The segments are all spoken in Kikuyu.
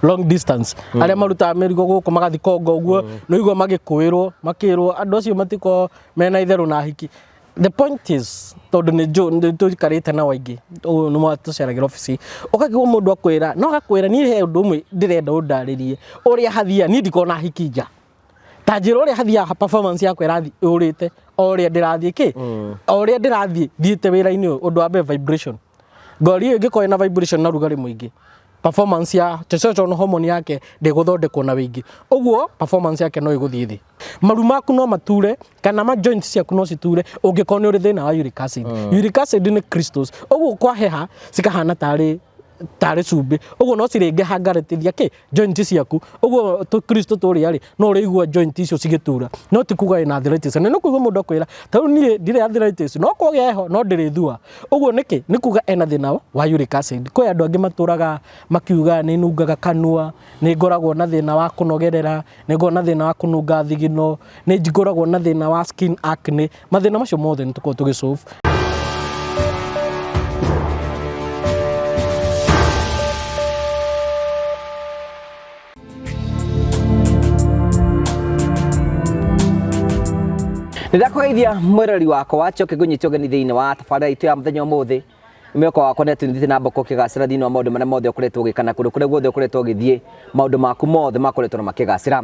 Long distance, arĩa marutaga mĩrigo gũkũ magathi Kongo ũguo, nĩ ũigua magĩkũĩrwo makĩrwo andũ acio matiko mena itherũ na hiki. The point is, tondũ nĩ njũ nĩ tũikarĩte nao aingĩ, ũũ nĩ matũceragĩra obici, ũkakigwo mũndũ akwĩra no agakwĩra, "Niĩ he ũndũ ũmwe ndĩrenda ũndarĩrie ũrĩa hathia, niĩ ndikona hiki nja ta njĩra ũrĩa hathiaga, performance yakwa ĩrathiĩ ĩũrĩte o ũrĩa ndĩrathiĩ kĩ o ũrĩa ndĩrathiĩ thiĩte wĩra-inĩ ũyũ." Ũndũ wa mbere, vibration. Ngori ĩyo ĩngĩkorwo ĩna vibration na rugarĩ mũingĩ, performance ya testosterone hormone yake ndĩgũthondekwo na wĩingĩ, ũguo performance yake no ĩgũthiĩ thĩ. Maru maku no mature kana ma joints ciaku no citure ũngĩkorwo nĩ ũrĩ thĩna wa uric acid. Uric acid nĩ crystals, ũguo kwaheha cikahana tarĩ cumbĩ, ũguo no cirĩngĩhangarĩtithia kĩ joint ciaku, ũguo tũ crystal tũrĩa rĩ, no ũrĩigua joint icio cigĩtura. No ti kuga ĩna arthritis. Na nĩ kũigua mũndũ akwĩra, "Ta rĩu niĩ ndirĩ arthritis, no kũgĩa heho no ndĩrĩthua." Ũguo nĩkĩ? Nĩ kuga ena thĩna wa uric acid. Kwĩ andũ angĩ matũraga makiuga, "Nĩ nungaga kanua, nĩ ngoragwo na thĩna wa kũnogerera, nĩ ngoragwo na thĩna wa kũnunga thigino, nĩ ngoragwo na thĩna wa skin acne." Mathĩna macio mothe nĩ tũkoragwo tũgĩ solve. Nĩndakũgeithia mwĩrori wakwa wa Choke, ngũnyite ũgeni thĩinĩ wa tabarĩra itũ ya mũthenya ũmũthĩ. Mwĩhoko wakwa nĩ atĩ nĩthiĩte na mbere ũkĩgacĩra thĩinĩ wa maũndũ marĩa mothe ũkoretwo ũgĩka na kũndũ kũrĩa guothe ũkoretwo ũgĩthiĩ, maũndũ maku mothe makoretwo na makĩgacĩra.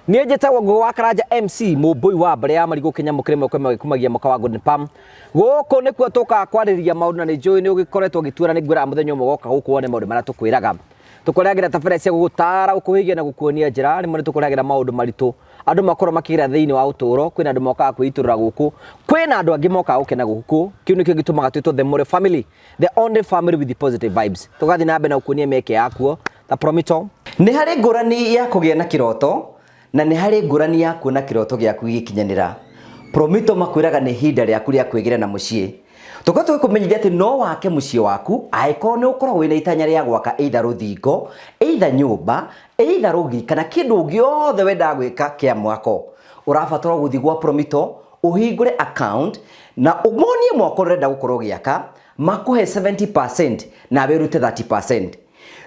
Niĩ njĩtagwo Ngũgũ wa Karanja MC Mũmbũi wa mbere ya marigũ, kĩnyamũ kĩrĩ moko gĩkumagia mũka wa Golden Palm. Gũkũ nĩkuo tũkaga kwarĩrĩria maũndũ, na nĩ njũĩ nĩ ũgĩkoretwo ũgĩtuĩra. Nĩ ngwĩraga mũthenya ũmwe woka gũkũ wone maũndũ marĩa tũkwĩraga. Tũkũrehagĩra tabarĩra cia gũgũtara, gũkũhĩgia na gũkuonia njĩra. Rĩmwe nĩ tũkũrehagĩra maũndũ maritũ andũ makorwo makĩgera thĩinĩ wa ũtũũro. Kwĩna andũ mokaga kwĩitũrũra gũkũ, kwĩna andũ angĩ mokaga gũkena gũkũ. Kĩu nĩkĩo gĩtũmaga twĩtwo the More Family, the only family with the positive vibes. Tũgathiĩ na mbere na gũkuonia mĩeke yakuo ta Promito. Nĩ harĩ ngũrani ya kũgĩa na kĩroto na nĩ harĩ ngũrani ya kuona kĩroto gĩaku gĩgĩkinyanĩra. Promito makwĩraga nĩ ihinda rĩaku rĩa kwĩgĩra na mũciĩ. Tũkorwo tũgĩkũmenyithia atĩ no wake mũciĩ waku angĩkorwo nĩ ũkoragwo wĩna itanya rĩa gwaka, either rũthingo, either nyũmba, either rũgiri, kana kĩndũ gĩothe wendaga gwĩka kĩa mwako. Ũrabatara gũthiĩ gwa Promito ũhingũre account na ũmonie mwako ũrenda gũkorwo ũgĩaka, makũhe 70% nawe ũrute 30%.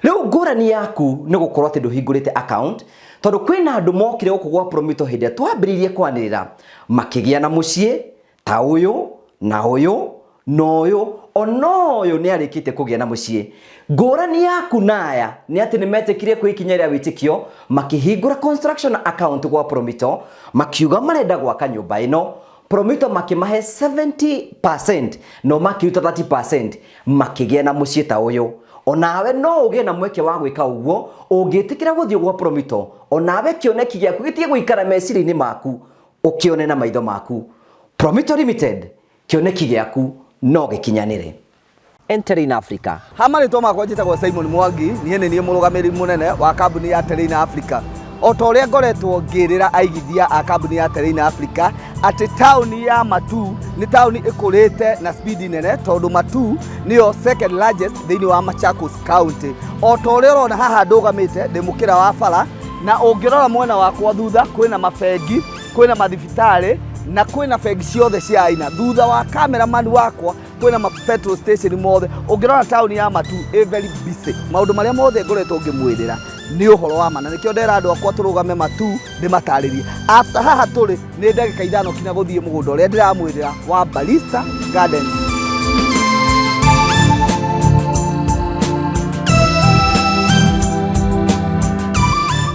Rĩu ngũrani yaku nĩ gũkorwo atĩ ndũhingũrĩte account, tondũ kwĩna andũ mokire gũkũ gwa Promito hĩndĩ ĩrĩa twambĩrĩirie kwanĩrĩra, makĩgĩa na mũciĩ ta ũyũ na ũyũ na ũyũ, ona ũyũ nĩ arĩkĩtie kũgĩa na mũciĩ. Ngũrani yaku naya nĩ atĩ nĩ metĩkire kwĩ ikinya rĩa wĩtĩkio, makĩhingũra construction account gwa Promito, makiuga marenda gwaka nyũmba ĩno. Promito makĩmahe 70% no makĩruta 30%, makĩgĩa na mũciĩ ta ũyũ. Onawe no ũgĩe na mweke wa gwĩka ũguo ũngĩtĩkĩra gũthiĩ gwa Promito. Onawe kĩoneki gĩaku gĩtige gũikara meciria-inĩ maku, ũkĩone na maitho maku. Promito Limited, kĩoneki gĩaku no gĩkinyanĩre. Entering Africa. Ha marĩtwa makwa njĩtagwo Simon Mwangi, niĩ nĩ niĩ mũrũgamĩrĩri mũnene wa kambuni ya Terrain Africa. O ta ũrĩa ngoretwo ngĩrĩra aigithia a kambuni ya Terrain Africa atĩ taũni ya Matuu nĩ taũni ĩkũrĩte na speed nene, tondũ Matuu nĩyo second largest thĩinĩ wa Machakos County. O ta ũrĩa ũrona haha ndũgamĩte ndĩ mũkĩra wa bara, na ũngĩrora mwena wakwa thutha kwĩna mabengi, kwĩna mathibitarĩ na kwĩna bengi ciothe cia aina. Thutha wa cameraman wakwa kwĩna ma petrol station mothe. Ũngĩrora taũni ya Matuu ĩ very busy. Maũndũ marĩa mothe ngoretwo ngĩmwĩrĩra nĩ ũhoro wa ma, na nĩkĩo ndera andũ akwa tũrũgame Matuu ndĩmatarĩrie. After haha tũrĩ nĩ ndagĩka 5 kinya gũthiĩ mũgũnda ũrĩa ndĩramwĩrĩra wa Barista Gardens.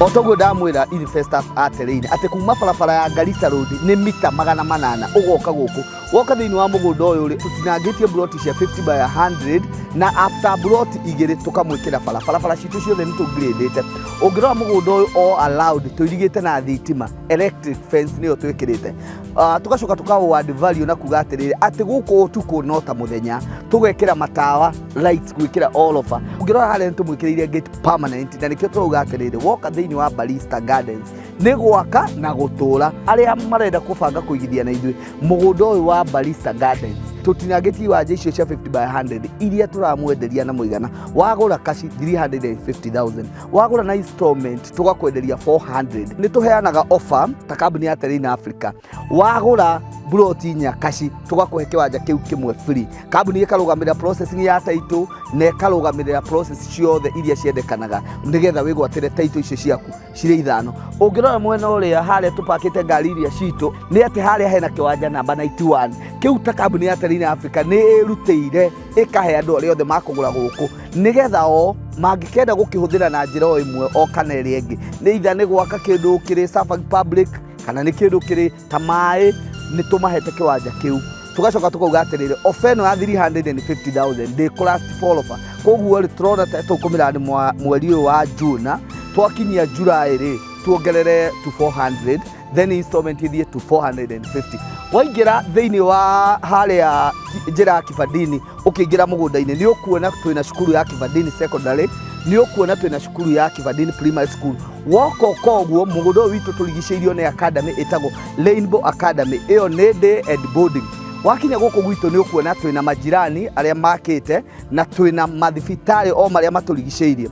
O toguo ndamwĩra investors a Terrain atĩ kuma barabara ya Garissa Road nĩ mita 800 ũgoka gũkũ. Woka thĩinĩ wa mũgũnda ũyũ rĩ, tũtinangĩtie buroti cia 50 by 100, na after buroti igĩrĩ tũkamwĩkĩra bara. Barabara citũ ciothe nĩ tũngirĩndĩte. Ũngĩrora mũgũnda ũyũ all allowed tũirigĩte na thitima, electric fence nĩyo twĩkĩrĩte. Tũgacoka tũka add value na kuga atĩrĩrĩ, atĩ gũkũ ũtukũ no ta mũthenya, tũgekĩra matawa, lights gwĩkĩra all over. Ũngĩrora harĩa nĩ tũmwĩkĩrĩire gate permanent, na nĩkĩo tũrauga atĩrĩrĩ, woka thĩinĩ wa Barista Gardens nĩ gwaka na gũtũra. Arĩa marenda kũbanga kũigithia na ithuĩ mũgũnda ũyũ wa Barista Gardens. Tũtinangĩtie iwanja icio cia 50 by 100 iria tũramwenderia na mũigana wagũra cash 350,000, wagũra na installment tũgakwenderia 400. Nĩ tũheanaga offer ta kambuni ya Terrain Africa, wagũra buroti inya cash tũgakũhe kĩwanja kĩu kĩmwe free. Kambuni ĩkarũgamĩrĩra processing ya title na ĩkarũgamĩrĩra process ciothe iria ciendekanaga nĩgetha wĩgwatĩre title icio ciaku cirĩ ithano. Ũngĩrora mwena ũrĩa harĩa tũpakĩte ngari iria citũ, nĩ atĩ harĩa hena kĩwanja namba 91 kĩu, ta kambuni ya Terrain Africa nĩ ĩrutĩire ĩkahe andũ arĩa othe makũgũra gũkũ, nĩgetha o mangĩkenda gũkĩhũthĩra na njĩra o ĩmwe o kana ĩrĩa ĩngĩ, nĩ itha nĩ gwaka kĩndũ kĩrĩ serving public kana nĩ kĩndũ kĩrĩ ta maĩ, nĩ tũmahete kĩwanja kĩu. Tũgacoka tũkauga atĩrĩrĩ, ofa ĩno ya 350,000 ndĩkũ last for offer. Koguo rĩ, tũrona ta tũkũmĩrani mweri ũyũ wa June, twakinyia July rĩ, tuongerere to 400, then installment ithiĩ to 450. Waingĩra thĩinĩ wa harĩa njĩra ya Kibandini, ũkĩingĩra mũgũnda-inĩ, nĩ ũkuona twĩna cukuru ya Kibandini Secondary, nĩ ũkuona twĩna cukuru ya Kibandini Primary School. Woka ũka ũguo mũgũnda ũyũ witũ tũrigicĩirio nĩ academy ĩtagwo Rainbow Academy, ĩyo nĩ day and boarding. Wakinya gũkũ gwitũ, nĩ ũkuona twĩna majirani arĩa makĩte na twĩna mathibitarĩ o marĩa matũrigicĩirie.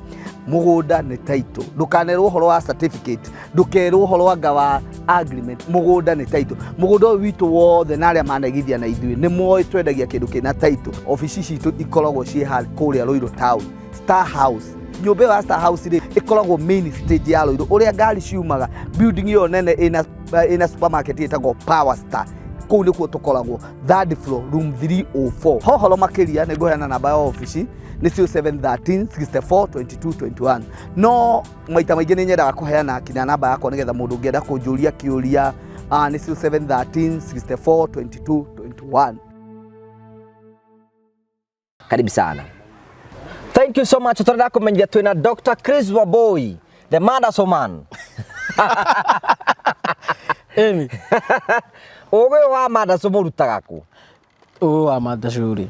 Mũgũnda nĩ title, ndũkanerwo ũhoro wa certificate, ndũkerwo ũhoro anga wa agreement, mũgũnda nĩ title. Mũgũnda ũyũ witũ wothe na arĩa manaigithia na ithuĩ nĩ moĩ twendagia kĩndũ kĩna title. Obici citũ ikoragwo ciĩ kũrĩa Ruiru Town, Star House. Nyũmba ĩyo ya Star House rĩ, ĩkoragwo main stage ya Ruiru, ũrĩa ngari ciumaga, building ĩyo nene ĩna supermarket ĩtagwo Power Star. Kũu nĩkuo tũkoragwo, third floor, room 304. Hohoro makĩria, nĩ ngũheana namba ya obici, nĩ 0713 64 22 21. No maita maingĩ nĩ nyendaga kũheana kinya namba yakwa nĩgetha mũndũ ũngĩenda kũnjũria kĩũria, nĩ 0713 64 22 21. Karibu sana. Thank you so much. Turenda kũmenyithia twĩna Dr. Chris Wambui, the Mandaso man. Ĩni. Ũgĩ ũyũ wa Mandaso mũrutaga kũ? Ũũ wa mandacu rĩ,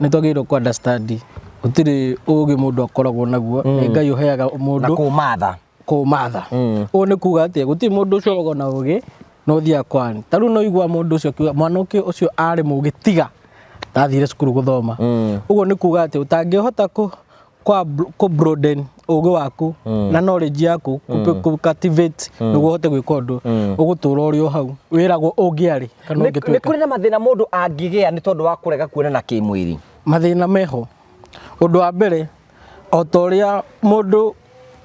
nĩ twagĩrĩirwo kũ understand gũtirĩ ũgĩ mũndũ akoragwo naguo, nĩ Ngai ũheaga Na mũndũ. Kũmatha. Kũmatha ũũ nĩ kuga atĩa? Gũtirĩ mũndũ ũcio ũkoragwo na ũgĩ no ũthiaga kwani. Ta rĩu no igua mũndũ ũcio akiuga mwana ũkĩ ũcio arĩ mũgĩ, tiga ndathire cukuru gũthoma. Ũguo nĩ kuga atĩ ũtangĩhota kũ broaden ũgĩ waku na knowledge yaku, kũ cultivate nĩguo ũhote gwĩka ũndũ, ũgũtũra ũrĩ o hau wĩragwo ũngĩarĩ kana Nĩ ũngĩtuĩka. Kũrĩ na mathĩna mũndũ angĩgĩa nĩ tondũ wa kũrega kuonana kĩmwĩrĩ? Mathĩna meho. Ũndũ wa mbere, o ta ũrĩa mũndũ,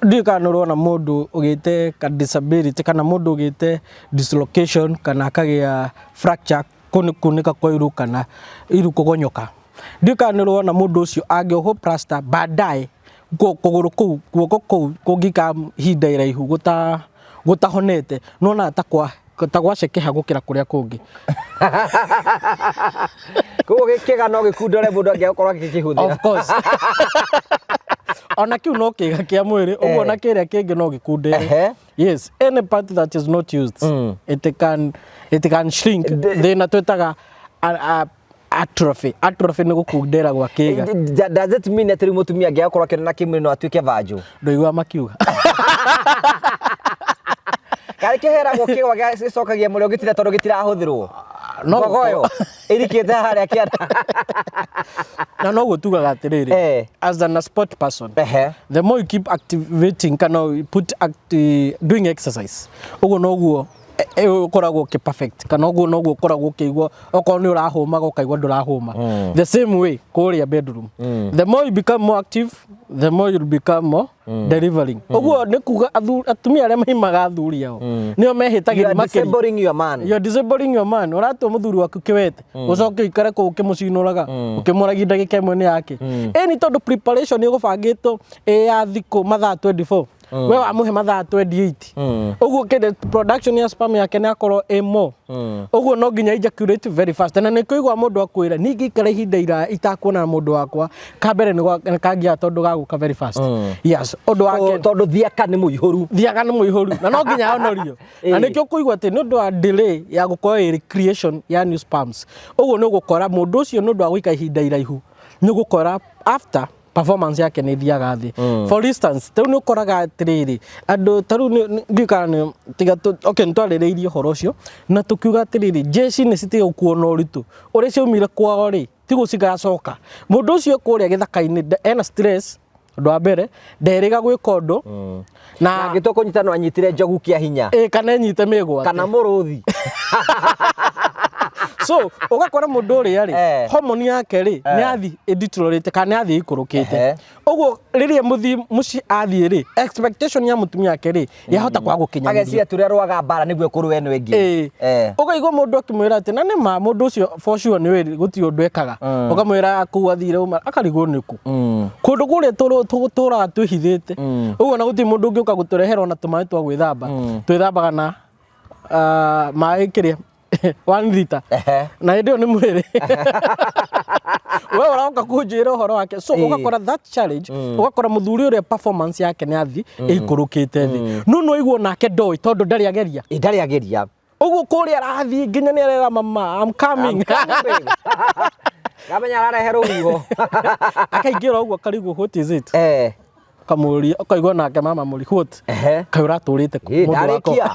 ndiũĩ kana nĩ ũrona mũndũ ũgĩte ka disability kana mũndũ ũgĩte dislocation kana akagĩa fracture, kunĩka kwa iru kana iru kũgonyoka, ndiũĩ kana nĩ ũrona mũndũ ũcio angĩohwo plaster, baadaye kũgũrũ kũu, guoko kũu kũngĩikara ihinda iraihu gũtahonete, nĩwonaga ta gwacekeha gũkĩra kũrĩa kũngĩ. Koguo gĩkĩga no gĩkundore mũndũ angĩgakorwo agĩkĩhũthĩra. Of course, ona kiu no kĩga kĩa mwĩrĩ ũguo, na kĩrĩa kĩngĩ no gĩkundere. Yes, any part that is not used, it can shrink. Thĩna twĩtaga atrophy. Atrophy nĩ gũkundera gwa kĩga. Does it mean atĩ rĩu mũtumia angĩgakorwo akĩonana kĩmwĩrĩ no atuĩke vanjũ? Ndũigua makiuga. Karĩ kĩheragwo kĩgwa gĩcokagia mũrĩo gĩtira tondũ gĩtirahũthĩrwo? No. Ngogoyo ĩrikĩte harĩa kĩanda. Na noguo tugaga atĩrĩrĩ, as an a sport person, the more you keep activating kana you put doing exercise, ũguo noguo ũkoragwo ũkĩ perfect, kana ũguo noguo ũkoragwo ũkĩigua okorwo nĩ ũrahũmaga ũkaigua ndũrahũma. The same way kũrĩa bedroom, the more you become more active, the more you become more delivering. Ũguo nĩ kuga atumia arĩa maimaga athuri ao nĩo You mehĩtagĩra are makĩria. disabling your man. You are disabling your man. Ũratua mũthuri waku kĩwete, ũcoke ũikare kũu ũkĩmũcinũraga, ũkĩmũragia ndagĩka ĩmwe nĩ yake. Ĩni tondũ preparation ĩgũbangĩtwo ĩ ya thikũ mathaa 24, we wamũhe mathaa 28, ũguo kĩndĩ production ya sperm yake nĩ akorwo ĩ more. Ũguo no nginya ejaculate very fast. Na nĩ kũigua mũndũ akwĩra, ningĩ ikara ihinda iraya itakuona mũndũ wakwa, kambere nĩ kangia tondũ gagũka very fast. Yes, ũndũ wa kerĩ, Tondũ thiaka nĩ mũihũru. Thiaga nĩ mũihũru na no nginya onorio, na nĩkĩo kũigua atĩ nĩ ũndũ wa delay ya gũkorwo ĩrĩ creation ya new sperms, ũguo nĩ ũgũkora mũndũ ũcio nĩ ũndũ wa gũikara ihinda iraihu, nĩ ũgũkora after Performance yake nĩ ĩthiaga thĩ. For instance, rĩu nĩ ũkoraga atĩrĩrĩ, andũ ta rĩu ndiũĩ kana nĩ tiga okay, nĩ twarĩrĩirie ũhoro ũcio na tũkiuga atĩrĩrĩ, jeshi nĩ citige gũkuo na ũritũ ũrĩa ciaumire kwao rĩ, tiguo cigacoka. Mũndũ ũcio kũrĩa gĩthaka-inĩ ena stress. Ũndũ wa mbere, nderĩga gwĩka ũndũ na angĩtua kũnyita no anyitire njogu kĩa hinya. Ĩ, kana enyite mĩgwate. Kana mũrũthi. So ũgakora mũndũ ũrĩa rĩ, hormone yake rĩ, nĩ athiĩ ĩdeteriorate kana nĩ athiĩ ĩikũrũkĩte. Ũguo rĩrĩa mũthiĩ mũciĩ athiĩ rĩ, expectation ya mũtumia wake rĩ, yahota kwaga gũkinyanĩrio. Ageciria tũrĩa rwaga mbara nĩguo kũrũa ĩno ĩngĩ. Ĩĩ. Ũkaigua mũndũ akĩmwĩra atĩ na nĩ ma mũndũ ũcio for sure nĩ wĩrĩ gũtirĩ ũndũ ekaga. Ũkamwĩra kũu athire uma akarigwo nĩ kũ. Kũndũ kũrĩa tũraga twĩhithĩte. Ũguo na gũtirĩ mũndũ ũngĩũka gũtũrehera ona tũmaĩ twa gwĩthamba. Twĩthambaga na maĩ kĩrĩa 1 liter. Na hĩndĩ ĩyo nĩ mwĩrĩ. We ũroka kũnjĩra ũhoro wake. So ũgakora that challenge, ũgakora mũthuri ũrĩa performance yake nĩ athi ĩikũrũkĩte thĩ. No no aiguo nake ndoĩ tondũ ndarĩ ageria. Ĩ, ndarĩ ageria. Ũguo kũrĩa arathiĩ nginya nĩ arera mama, I'm coming. Ngamenya ararehe rũhuho. Akaingĩra ũguo akarigwo what is it? Akamũria, ũkaigua nake mama mũri what? Kaĩ ũratũrĩte kũ? Ĩ, Mũndũ wakwa. ndarĩkia.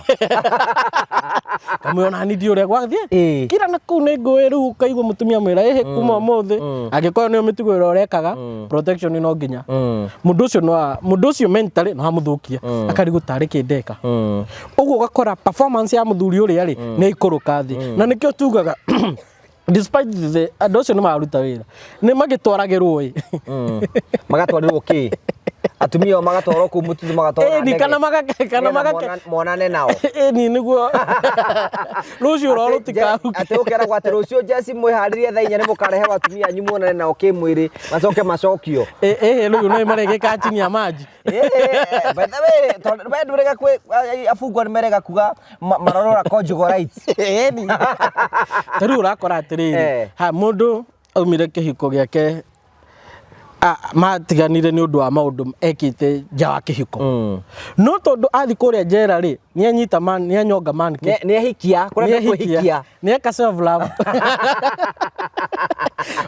Kamwĩra ona niĩ ndiũĩ ũrĩa gwathiĩ. Ĩ. Kira na kũu nĩ ngũĩ rĩu ũkaigua mũtumia mwĩra ĩhĩ kuma ũmũthĩ angĩkorwo nĩyo mĩtugo ĩrĩa ũrekaga, protection no nginya. Mũndũ ũcio no mũndũ ũcio mentally no amũthũkie. Akarigwo tarĩ kĩ ndeka. Ũguo ũgakora performance ya mũthuri ũrĩa rĩ nĩ ikũrũka thĩ. Na nĩkĩo tugaga despite the andũ acio nĩ mararuta wĩra nĩ magĩtwaragĩrwo ĩ. Magatwarĩrwo kĩ? Atumia o magatwarwo kũu mũtitũ magatwarwo na Ĩni, ndege. kana magake kana Nĩgetha magake monane nao. Ĩni nĩguo rũciũ rwao rũtikahuke. Atĩ ũkeragwo atĩ rũciũ Jesse mwĩharĩrie thaa 4 nĩ mũkareherwo atumia anyu muonane nao kĩmwĩrĩ macoke macokio. Ĩ ĩ rĩu no maregeka chini ya maji. By the way, tondũ we ndũrega kwĩ abungwa nĩ merega kuga marorora conjugal rights. Ĩni. Ta rĩu ũrakora atĩrĩrĩ, ha mũndũ aumire kĩhiko gĩake, matiganire nĩ ũndũ wa maũndũ ekĩte nja wa kĩhiko. No tondũ athiĩ kũrĩa njera rĩ, nĩ anyita man, nĩ anyonga man Nĩ ehikia, kũrĩa nĩ kwĩhikia. Nĩ eka self love.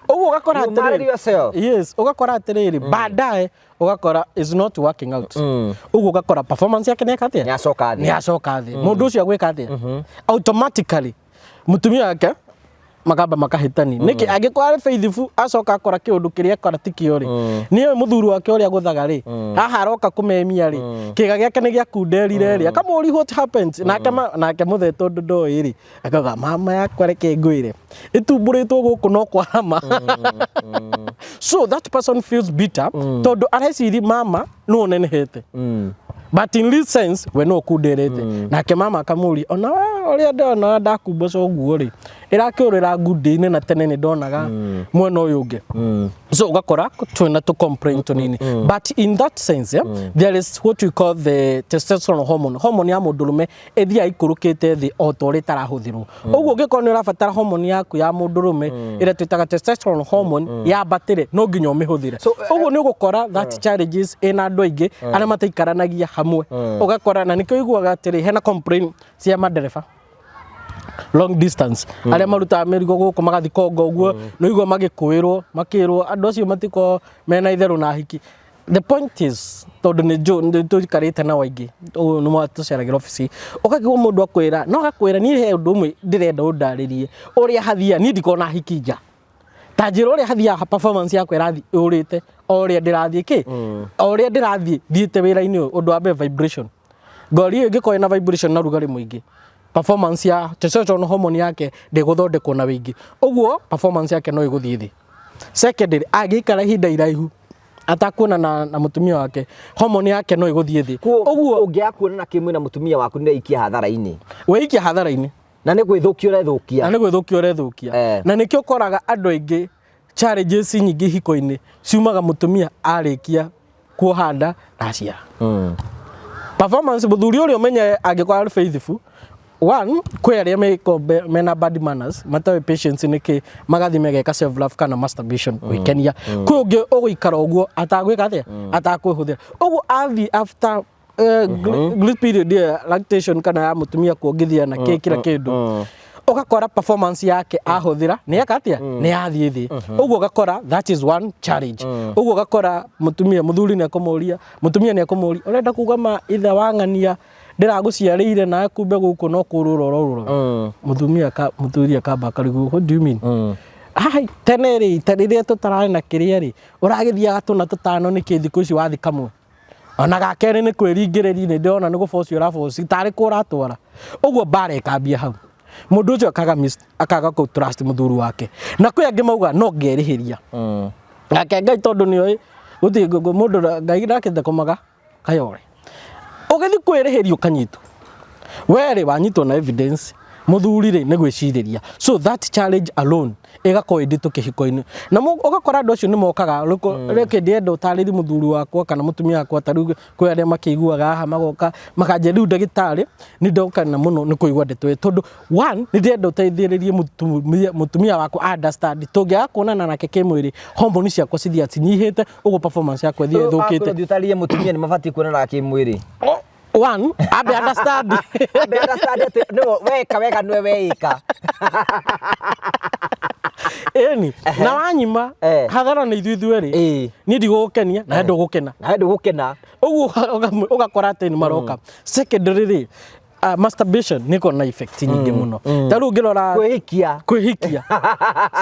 Ũguo ũgakora You married atĩrĩrĩ. yourself. Yes, ũgakora atĩrĩrĩ, baadaye ũgakora is not working out. Ũguo ũgakora performance yake nĩ eka atĩa? Nĩ acoka thĩ. Nĩ acoka thĩ. Mũndũ ũcio agwĩka atĩa? Automatically mũtumia wake makamba makahĩtani. Nĩkĩ angĩkorwo arĩ faithful acoka akora kĩũndũ kĩrĩa akora ti kĩo rĩ, nĩoĩ mũthuri wake ũrĩa agũthaga rĩ, haha aroka kũmemia rĩ, kĩga gĩake nĩ gĩakunderire rĩ, akamũria what happened, nake nake mũthee tondũ ndoĩ rĩ, akauga mama yakwa reke ngwĩre ĩtumbũrĩtwo gũkũ no kwarama. So that person feels bitter tondũ areciri mama nũ ũnenehete, but in this sense we no ũkunderete. Nake mama akamũria ona we ũrĩa ndona ndakumboca ũguo rĩ, ĩrakĩũrĩra ngundi-inĩ na tene nĩ ndonaga mwena ũyũ ũngĩ. So ũgakora twĩna tũ complain tũnini, but in that sense, yeah, there is what we call the testosterone hormone. Hormone ya mũndũrũme ĩthiaga ikũrũkĩte thĩ o ta ũrĩa ĩtarahũthĩrwo. Ũguo ũngĩkorwo nĩ ũrabatara hormone yaku ya mũndũrũme ĩrĩa twĩtaga testosterone hormone yambatĩre, no nginya ũmĩhũthĩre. So, Ũguo nĩ ũgũkora that challenges ĩna andũ aingĩ arĩa mataikaranagia hamwe. Ũgakora na nĩkĩo ũiguaga atĩrĩ hena complain cia mandereba long distance arĩa marutaga mĩrigo gũkũ magathiĩ Kongo ũguo, nĩ ũigua magĩkũĩrwo makĩrwo andũ acio matikoragwo mena itherũ na hiki. The point is tondũ nĩ nĩ tũikarĩte nao aingĩ, ũyũ nĩ matũceragĩra obici, ũkakigwo mũndũ akwĩra no agakwĩra niĩ he ũndũ ũmwe ndĩrenda ũndarĩrie ũrĩa hathia niĩ ndikoragwo na hiki nja ta njĩra ũrĩa hathiaga performance yakwa ĩrathiĩ ĩũrĩte o ũrĩa ndĩrathiĩ kĩ o ũrĩa ndĩrathiĩ thiĩte wĩra-inĩ ũyũ. Ũndũ wa mbere, vibration. Ngori ĩyo ĩngĩkorwo ĩna vibration na rugarĩ mũingĩ, performance ya testosterone hormone yake ndĩgũthondekwo na wĩingĩ, ũguo performance yake no ĩgũthiĩ thĩ. Secondary, angĩikara ihinda iraihu atakuona na mũtumia wake, hormone yake no ĩgũthiĩ thĩ. Ũguo ũngĩaga kuonana kĩmwĩrĩ na mũtumia waku nĩ ũreikia hathara-inĩ. Weikia hathara-inĩ. Na nĩ gwĩthũkia ũrethũkia. Na nĩ gwĩthũkia ũrethũkia. Na nĩkĩo ũkoraga andũ aingĩ challenges nyingĩ ihiko-inĩ ciumaga mũtumia arĩkia kuoha nda na aciara. Performance mũthuri ũrĩa ũmenye angĩkorwo arĩ faithful, one, kwĩ arĩa mena bad manners, matoĩ patience nĩ kĩ, magathiĩ megeka self love kana masturbation gwĩkenia. Kwĩ ũngĩ ũgũikara ũguo atagwĩka atĩa, atakwĩhũthĩra. Ũguo athiĩ after grace period ya lactation kana ya mũtumia kuongithia na kĩ kila kĩndũ. Ũgakora performance yake ahũthĩra nĩ eka atĩa, nĩ yathiĩ thĩ. Ũguo ũgakora that is one challenge. Ũguo ũgakora mũtumia, mũthuri nĩ ekũmũria, mũtumia nĩ ekũmũria, ũrenda kuga ma ithe wa ng'ania ndĩragũciarĩire nawe kumbe gũkũ no kũrũra ũrorũra? Mũtumia ka mũthuri akamba akarigwo, "What do you mean?" Ai, tene rĩ, ta rĩrĩa tũtararĩ na kĩrĩa rĩ, ũragĩthiaga tũna tũtano nĩkĩ? Thikũ ici wathi kamwe, ona ga kerĩ nĩ kwĩringĩrĩria, nĩ ndĩrona nĩ gũboci ũraboci tarĩ kũ ũratwara. Ũguo mbara ĩkambia hau, mũndũ ũcio akaga akaga kũ trust mũthuri wake. Na kwĩ angĩ mauga no ngerĩhĩria nake Ngai, tondũ nĩ oĩ gũtirĩ mũndũ Ngai nake ndakomaga kayore. Ũgĩthiĩ kwĩrĩhĩria ũkanyitwo, werĩ wanyitwo na evidence, mũthuri rĩ nĩ gwĩcirĩria. So that challenge alone ĩgakorwo ĩ nditũ kĩhiko-inĩ, na ũgakora andũ acio nĩ mokaga, reke ndĩrenda ũtarĩrie mũthuri wakwa kana mũtumia wakwa. Ta rĩu kwĩ arĩa makĩiguaga haha magoka makanjia, "Rĩu ndagĩtarĩ, nĩ ndokana mũno nĩ kũigua ndeto ĩyo, tondũ one, nĩ ndĩrenda ũteithĩrĩrie mũtumia wakwa understand tũngĩaga kuonana nake kĩmwĩrĩ, hormone ciakwa cithiaga cinyihĩte, ũguo performance yakwa ĩthiĩ ĩthũkĩte." Thiĩ ũtarĩrie mũtumia nĩ mabatiĩ kuonana kĩmwĩrĩ. Oh, one, ambe understand. Ambe understand atĩ nĩwe weka wega, nĩwe weĩka. Ĩni na wanyima hathara nĩ ithuĩ ithuerĩ. Niĩ ndigũgũkenia na ndũgũkena. Nawe ndũgũkena. Ũguo ũgakora atĩ nĩ maroka. Secondary rĩ, masturbation nĩ ĩkoragwo na effect nyingĩ mũno. Ta rĩu ũngĩrora kwĩhikia. Kwĩhikia,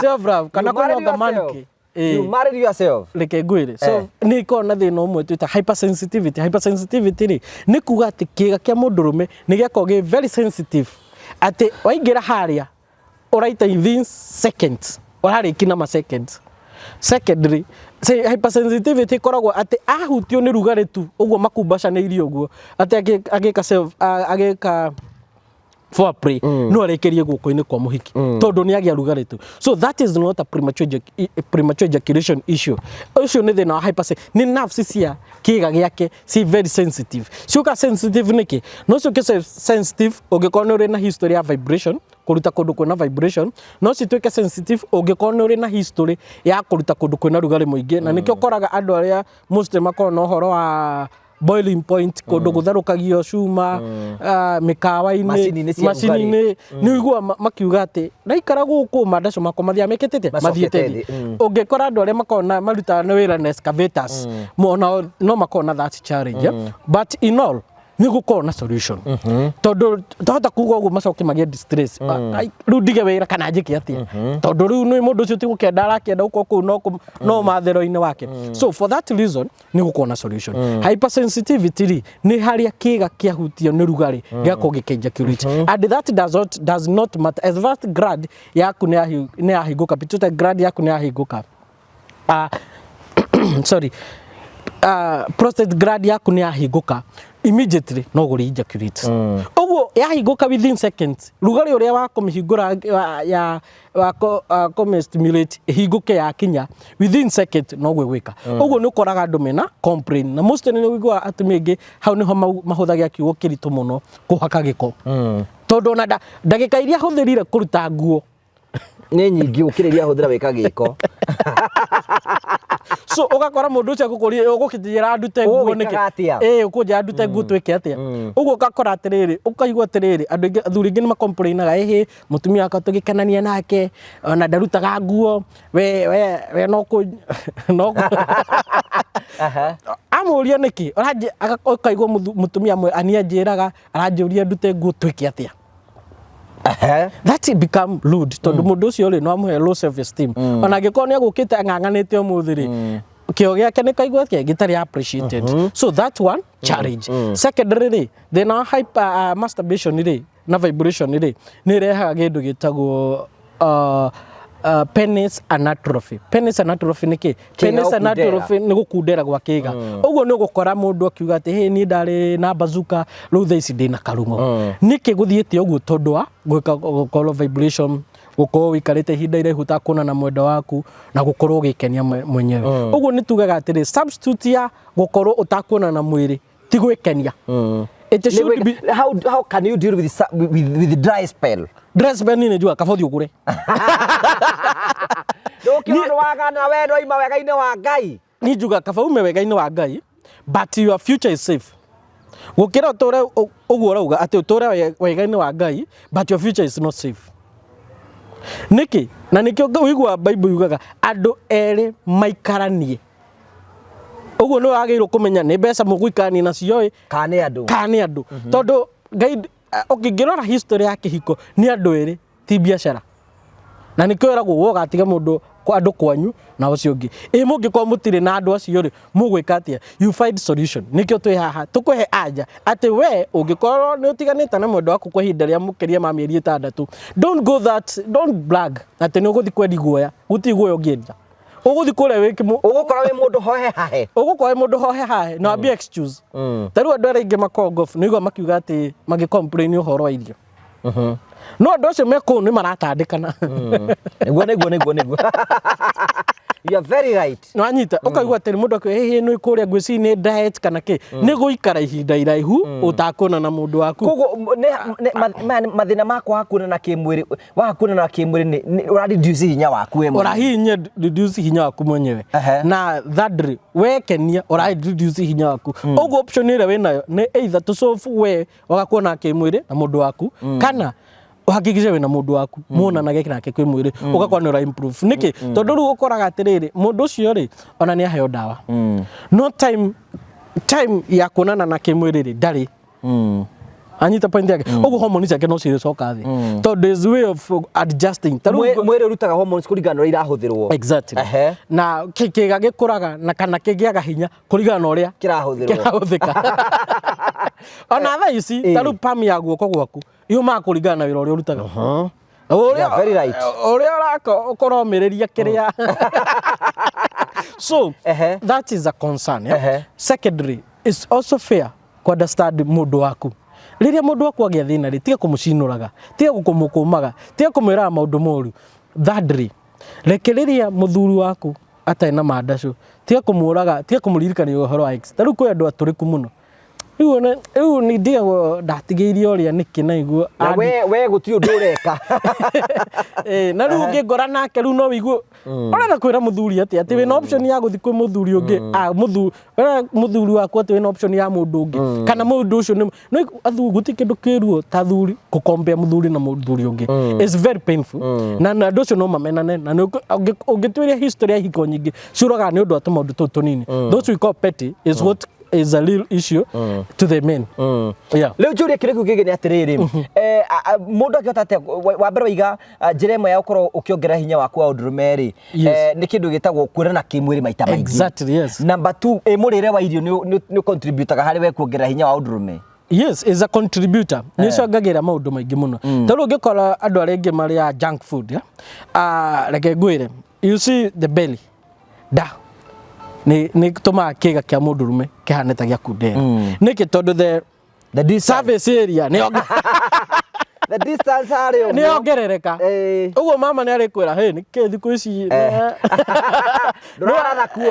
self love, kana You married kũnyonga yourself. manke. You married yourself. Reke ngwĩre, so nĩ ĩkoragwo na thĩna ũmwe twĩta hypersensitivity. Hypersensitivity rĩ, nĩ kuga atĩ kĩĩga kĩa mũndũrũme nĩ gĩakorwo gĩ very sensitive, atĩ waingĩra harĩa ũraita within seconds, ũrarĩki na ma seconds. Secondly, say hypersensitivity ĩkoragwo atĩ ahutio nĩ rugarĩ tu ũguo makumbacanĩirie ũguo, atĩ agĩka self agĩka foreplay, no arekerie guoko-inĩ kwa mũhiki tondũ nĩ agĩa rugarĩ tu. So that is not a premature ejaculation issue. Ũcio nĩ thĩna wa hypersen, nĩ nerves cia kĩga gĩake ci very sensitive. Ciũka sensitive nĩkĩ? No ciũke sensitive ũngĩkorwo nĩ ũrĩ na history ya vibration, kũruta kũndũ kwĩna vibration. No cituĩke sensitive ũngĩkorwo nĩ ũrĩ na history ya kũruta kũndũ kwĩna rugarĩ mũingĩ, na nĩkĩo ũkoraga andũ arĩa mostly makoragwo na ũhoro wa boiling point, kũndũ gũtherũkagio cuma, mĩkawa-inĩ, Macini-inĩ cia macini-inĩ, nĩ ũiguaga makiuga atĩ ndaikara gũkũ mandaco makwa mathiaga mekĩte atĩa? Macokete Mathiĩte thĩ. thĩ. Ũngĩkora andũ arĩa makoragwo na marutaga na wĩra na excavators, onao no makoragwo na that challenge, eh? But in all, nĩ gũkorwo na solution, tondũ twahota kuga ũguo macoke magĩe distress. Ai, rĩu ndige wĩra kana njĩke atĩa? Tondũ rĩu nĩ mũndũ ũcio ti gũkenda arakĩenda gũkorwo kũu, no no mathero-inĩ wake. So for that reason nĩ gũkorwo na solution. Hypersensitivity rĩ, nĩ harĩa kĩga kĩahutio nĩ rugarĩ gĩgakorwo gĩkĩ-ejaculate, and that does not matter as fast gland yaku nĩ yahingũka, pituitary gland yaku nĩ yahingũka, sorry, prostate gland yaku nĩ yahingũka, immediately no gũrĩ ejaculate. Ũguo yahingũka within seconds, rugarĩ ũrĩa wa kũmĩhingũra ya wa kũmĩ-stimulate ĩhingũke yakinya within second no gwĩka ũguo. Nĩ ũkoraga andũ mena complain, na mostly nĩ ũiguaga atumia aingĩ hau nĩho mahũthagĩra kiugo kĩritũ mũno, kũhaka gĩko, tondũ ona ndagĩka iria ahũthĩrire kũruta nguo nĩ nyingĩ gũkĩra iria ahũthĩra gwĩka gĩko. So ũgakora mũndũ ũcio agũkũria, ũgũkĩnjĩra ndute nguo nĩkĩ? Ũgwĩkaga atĩa? Ĩĩ, ũkũnjĩra ndute nguo twĩke atĩa? Ũguo ũgakora atĩrĩrĩ, ũkaigua atĩrĩrĩ, andũ aingĩ, athuri aingĩ nĩ macomplainaga, ĩhĩ, mũtumia wakwa tũgĩkenania nake ona ndarutaga nguo, we no kũ amũria nĩkĩ. Ũkaigua mũtumia amwe ani anjĩraga, aranjũria ndute nguo twĩke atĩa? That it become rude, tondũ mũndũ ũcio rĩ, no amũhe low self esteem. Ona angĩkorwo nĩ agũkĩte ang'ang'anĩte ũmũthĩ rĩ, kĩo gĩake nĩ kaigua atĩa gĩtarĩ appreciated. So that one challenge. Secondary rĩ, thĩna wa hyper masturbation rĩ na vibration rĩ, nĩ ĩrehaga kĩndũ gĩtagwo penis anatrophy. Penis anatrophy nĩ kĩ? Penis gũkundera. Anatrophy nĩ gũkundera gwa kĩga. Ũguo nĩ ũgũkora mũndũ akiuga atĩ, "Hey, niĩ ndarĩ na bazuka, rĩu thaa ici ndĩna karung'o." Nĩkĩ gũthiĩte ũguo? Tondũ wa gwĩka gũkorwo vibration, gũkorwo ũikarĩte ihinda iraihu ũtakuona na mwendwa waku, na gũkorwo ũgĩkenia mwenyewe. Ũguo nĩ tugaga atĩrĩ, substitute ya gũkorwo ũtakuona na mwĩrĩ ti gwĩkenia. It should be How can you deal with the dry spell? Dry spell nĩ njuga kaba ũthiĩ ũgũre. Ndũkĩona wagana we ndoima wega-inĩ wa Ngai. Ni njuga kaba ume wega-inĩ wa Ngai but your future is safe, gũkĩra ũtũre ũguo ũrauga atĩ ũtũre wega-inĩ wa Ngai but your future is not safe. Nĩkĩ? Na nĩkĩo ũiguaga Bible yugaga andũ erĩ maikaranie. Ũguo nĩ wagĩrĩirwo kũmenya nĩ mbeca mũgũikarania nacio ĩ, Kana nĩ andũ. Kana nĩ andũ. Tondũ Ngai, ũngĩrora history ya kĩhiko, nĩ andũ erĩ, ti biacara. Na nĩkĩo ĩragwo we ũgatiga mũndũ andũ kwanyu na ũcio ũngĩ. Ĩ mũngĩkorwo mũtirĩ na andũ acio rĩ, mũgwĩka atĩa? You find solution. Nĩkĩo twĩ haha tũkũhe anja atĩ we ũngĩkorwo nĩ ũtiganĩte na mwendwa waku kwa ihinda rĩa makĩria ma mĩeri 6, don't go that, don't brag atĩ nĩ ũgũthiĩ kwendia guoya. Gũtirĩ guoya ũngĩendia. Ũgũthiĩ kũrĩa wĩ kĩmũ. Ũgũkorwo wĩ mũndũ hohe hahe. Ũgũkorwo wĩ mũndũ hohe hahe na wambie excuse. Ta rĩu andũ arĩa aingĩ makongobu nĩ ũigua makiuga atĩ magĩ complain ũhoro wa irio. No andũ acio me kũu nĩ maratandĩkana. Nĩguo, nĩguo, nĩguo, nĩguo. You are very right. Nĩwanyita, ũkaigua atĩ mũndũ akiuga hihi nĩ kũrĩa ngwĩciria nĩ diet kana kĩ, nĩ gũikara ihinda iraihu ũtakuonana na mũndũ waku. Koguo maya nĩ mathĩna ma kwaga kuonana kĩmwĩrĩ, waga kuonana kĩmwĩrĩ nĩ ũra reduce hinya waku we mwenyewe. Ũrahihinya reduce hinya waku mwenyewe. Na thirdly, wekenia ũra reduce hinya waku. Ũguo option ĩrĩa wĩnayo nĩ either to solve we waga kuona kĩmwĩrĩ na mũndũ waku, kana uhakikishe wĩna mũndũ waku muonanage nake kwĩ mwĩrĩ, ũgakorwo nĩ ũra improve. Nĩkĩ? Tondũ rĩu ũkoraga atĩrĩrĩ, mũndũ ũcio rĩ, ona nĩ aheo ndawa, no time ya kuonana na kĩmwĩrĩ rĩ, ndarĩ. Anyita point yake? Ũguo hormone ciake no cirĩcoka thĩ, tondũ is way of adjusting. Ta rĩu Mwĩrĩ ũrutaga hormones kũringana na ũrĩa irahũthĩrwo. Exactly. Na kĩga gĩkũraga na kana kĩgĩaga hinya kũringana na ũrĩa kĩrahũthĩrwo. Kĩrahũthĩka. Ona thaa ici, ta rĩu palm ya guoko gwaku yũmaga kũringana na wĩra ũrĩa ũrutaga. Ũrĩa Yeah, very right. Ũrĩa ũromĩrĩria kĩrĩa. So that is a concern, yeah? Secondary, it's also fair ku understand mũndũ waku. Rĩrĩa mũndũ waku agĩa thĩna rĩ, tiga kũmũcinũraga, tiga kũmũkũmaga, tiga kũmwĩraga maũndũ moru. Thirdly, rekereria mũthuri waku atarĩ na mandacũ, tiga kũmũraga, tiga kũmũririkania ũhoro wa ex. Ta rĩu kwĩ andũ atũrĩku mũno. Rĩu nĩ ndigagwo ndatigĩirie ũrĩa nĩkĩ na iguo. Na we gũtirĩ ũndũ ũreka. Na rĩu ũngĩngora nake rĩu no wĩigue ũrenda kwĩra mũthuri atĩ wĩna option ya gũthiĩ kwĩ mũthuri ũngĩ, wĩra mũthuri waku atĩ wĩna option ya mũndũ ũngĩ, kana mũndũ ũcio nĩ no athuri gũtirĩ kĩndũ kĩruo ta athuri gũkombea mũthuri na mũthuri ũngĩ. It's very painful, na andũ acio no mamenane, na ũngĩtuĩria history ya ihiko nyingĩ ciũraga nĩ ũndũ wa tũmaũndũ tũu tũnini. Those we call petty is what is a real issue to the men, yeah. Rĩu njũrie kĩrĩa kĩu kĩngĩ nĩ atĩrĩrĩ, mũndũ angĩhota atĩa wa mbere waiga njĩra ĩmwe ya gũkorwo ũkĩongerera hinya waku wa ũndũrũme rĩ, nĩ kĩndũ gĩtagwo kuonana kĩmwĩrĩ maita maingĩ. Exactly, yes. Number two, mũrĩre wa irio nĩ contributaga harĩ we kuongerera hinya wa ũndũrũme? Yes, is a contributor. Nĩ icangagĩra maũndũ maingĩ mũno. Ta rĩu ũngĩkora andũ arĩa aingĩ marĩa junk food, yeah? Reke ngwĩre, you see the belly, nda nĩ tũmaga kĩga kĩa mũndũrũme kĩhane ta gĩa kundera. Nĩkĩ? Tondũ the The distance, surface area nĩ the distance harĩ nĩ ũguo. yongerereka. Ũguo mama nĩ arĩkwĩra, "Hey, nĩkĩ thikũ ici Ndũraratha kuo.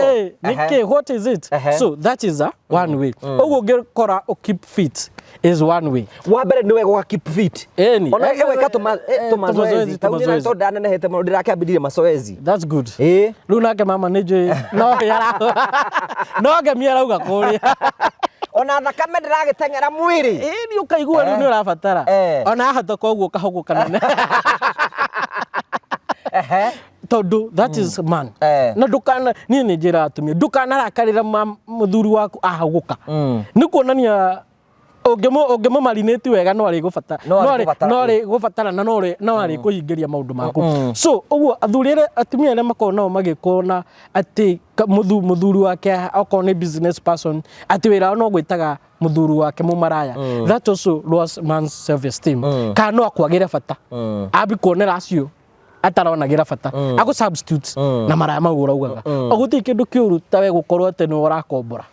Nĩkĩ? What is it?" So that is a one way. Ũguo ũngĩkora ũ keep fit is one way. Wa mbere nĩ wega ũga keep fit. Ĩni. Ona ĩgwĩka tũmazoezi. Tũmazoezi, Tau nĩ tũmazoezi. tondũ ndanenehete mũno ndĩrakĩambĩrĩirie mazoezi. That's good. Rĩu nake mama nĩ njũĩ no ngemi arauga kũrĩa. Ona thakame ndĩragĩteng'era mwĩrĩ. Ĩni, ũkaigua rĩu nĩ ũrabatara. Ona ahota koguo kahũgũ kanene. Tondũ that is man. Na ndũkana, niĩ nĩ njĩraga atumia, ndũkanarakarĩra mũthuri waku ahagũka. Nĩ kuonania ũngĩmũmarinate wega no arĩgũbata No arĩgũbatara, no arĩgũbatara na no arĩkũhingĩria maũndũ maku. So ũguo athuri arĩa, atumia arĩa makoragwo nao magĩkona atĩ mũthuri wake okorwo nĩ business person, atĩ wĩra wao no gwĩtaga mũthuri wake mũmaraya, that also lowers man's self esteem, kana no akwagĩre bata, ambi kuonera acio ataronagĩra bata, agũ substitute na maraya mau ũraugaga. Gũtirĩ kĩndũ kĩũru ta we gũkorwo atĩ nĩwe ũrakombora.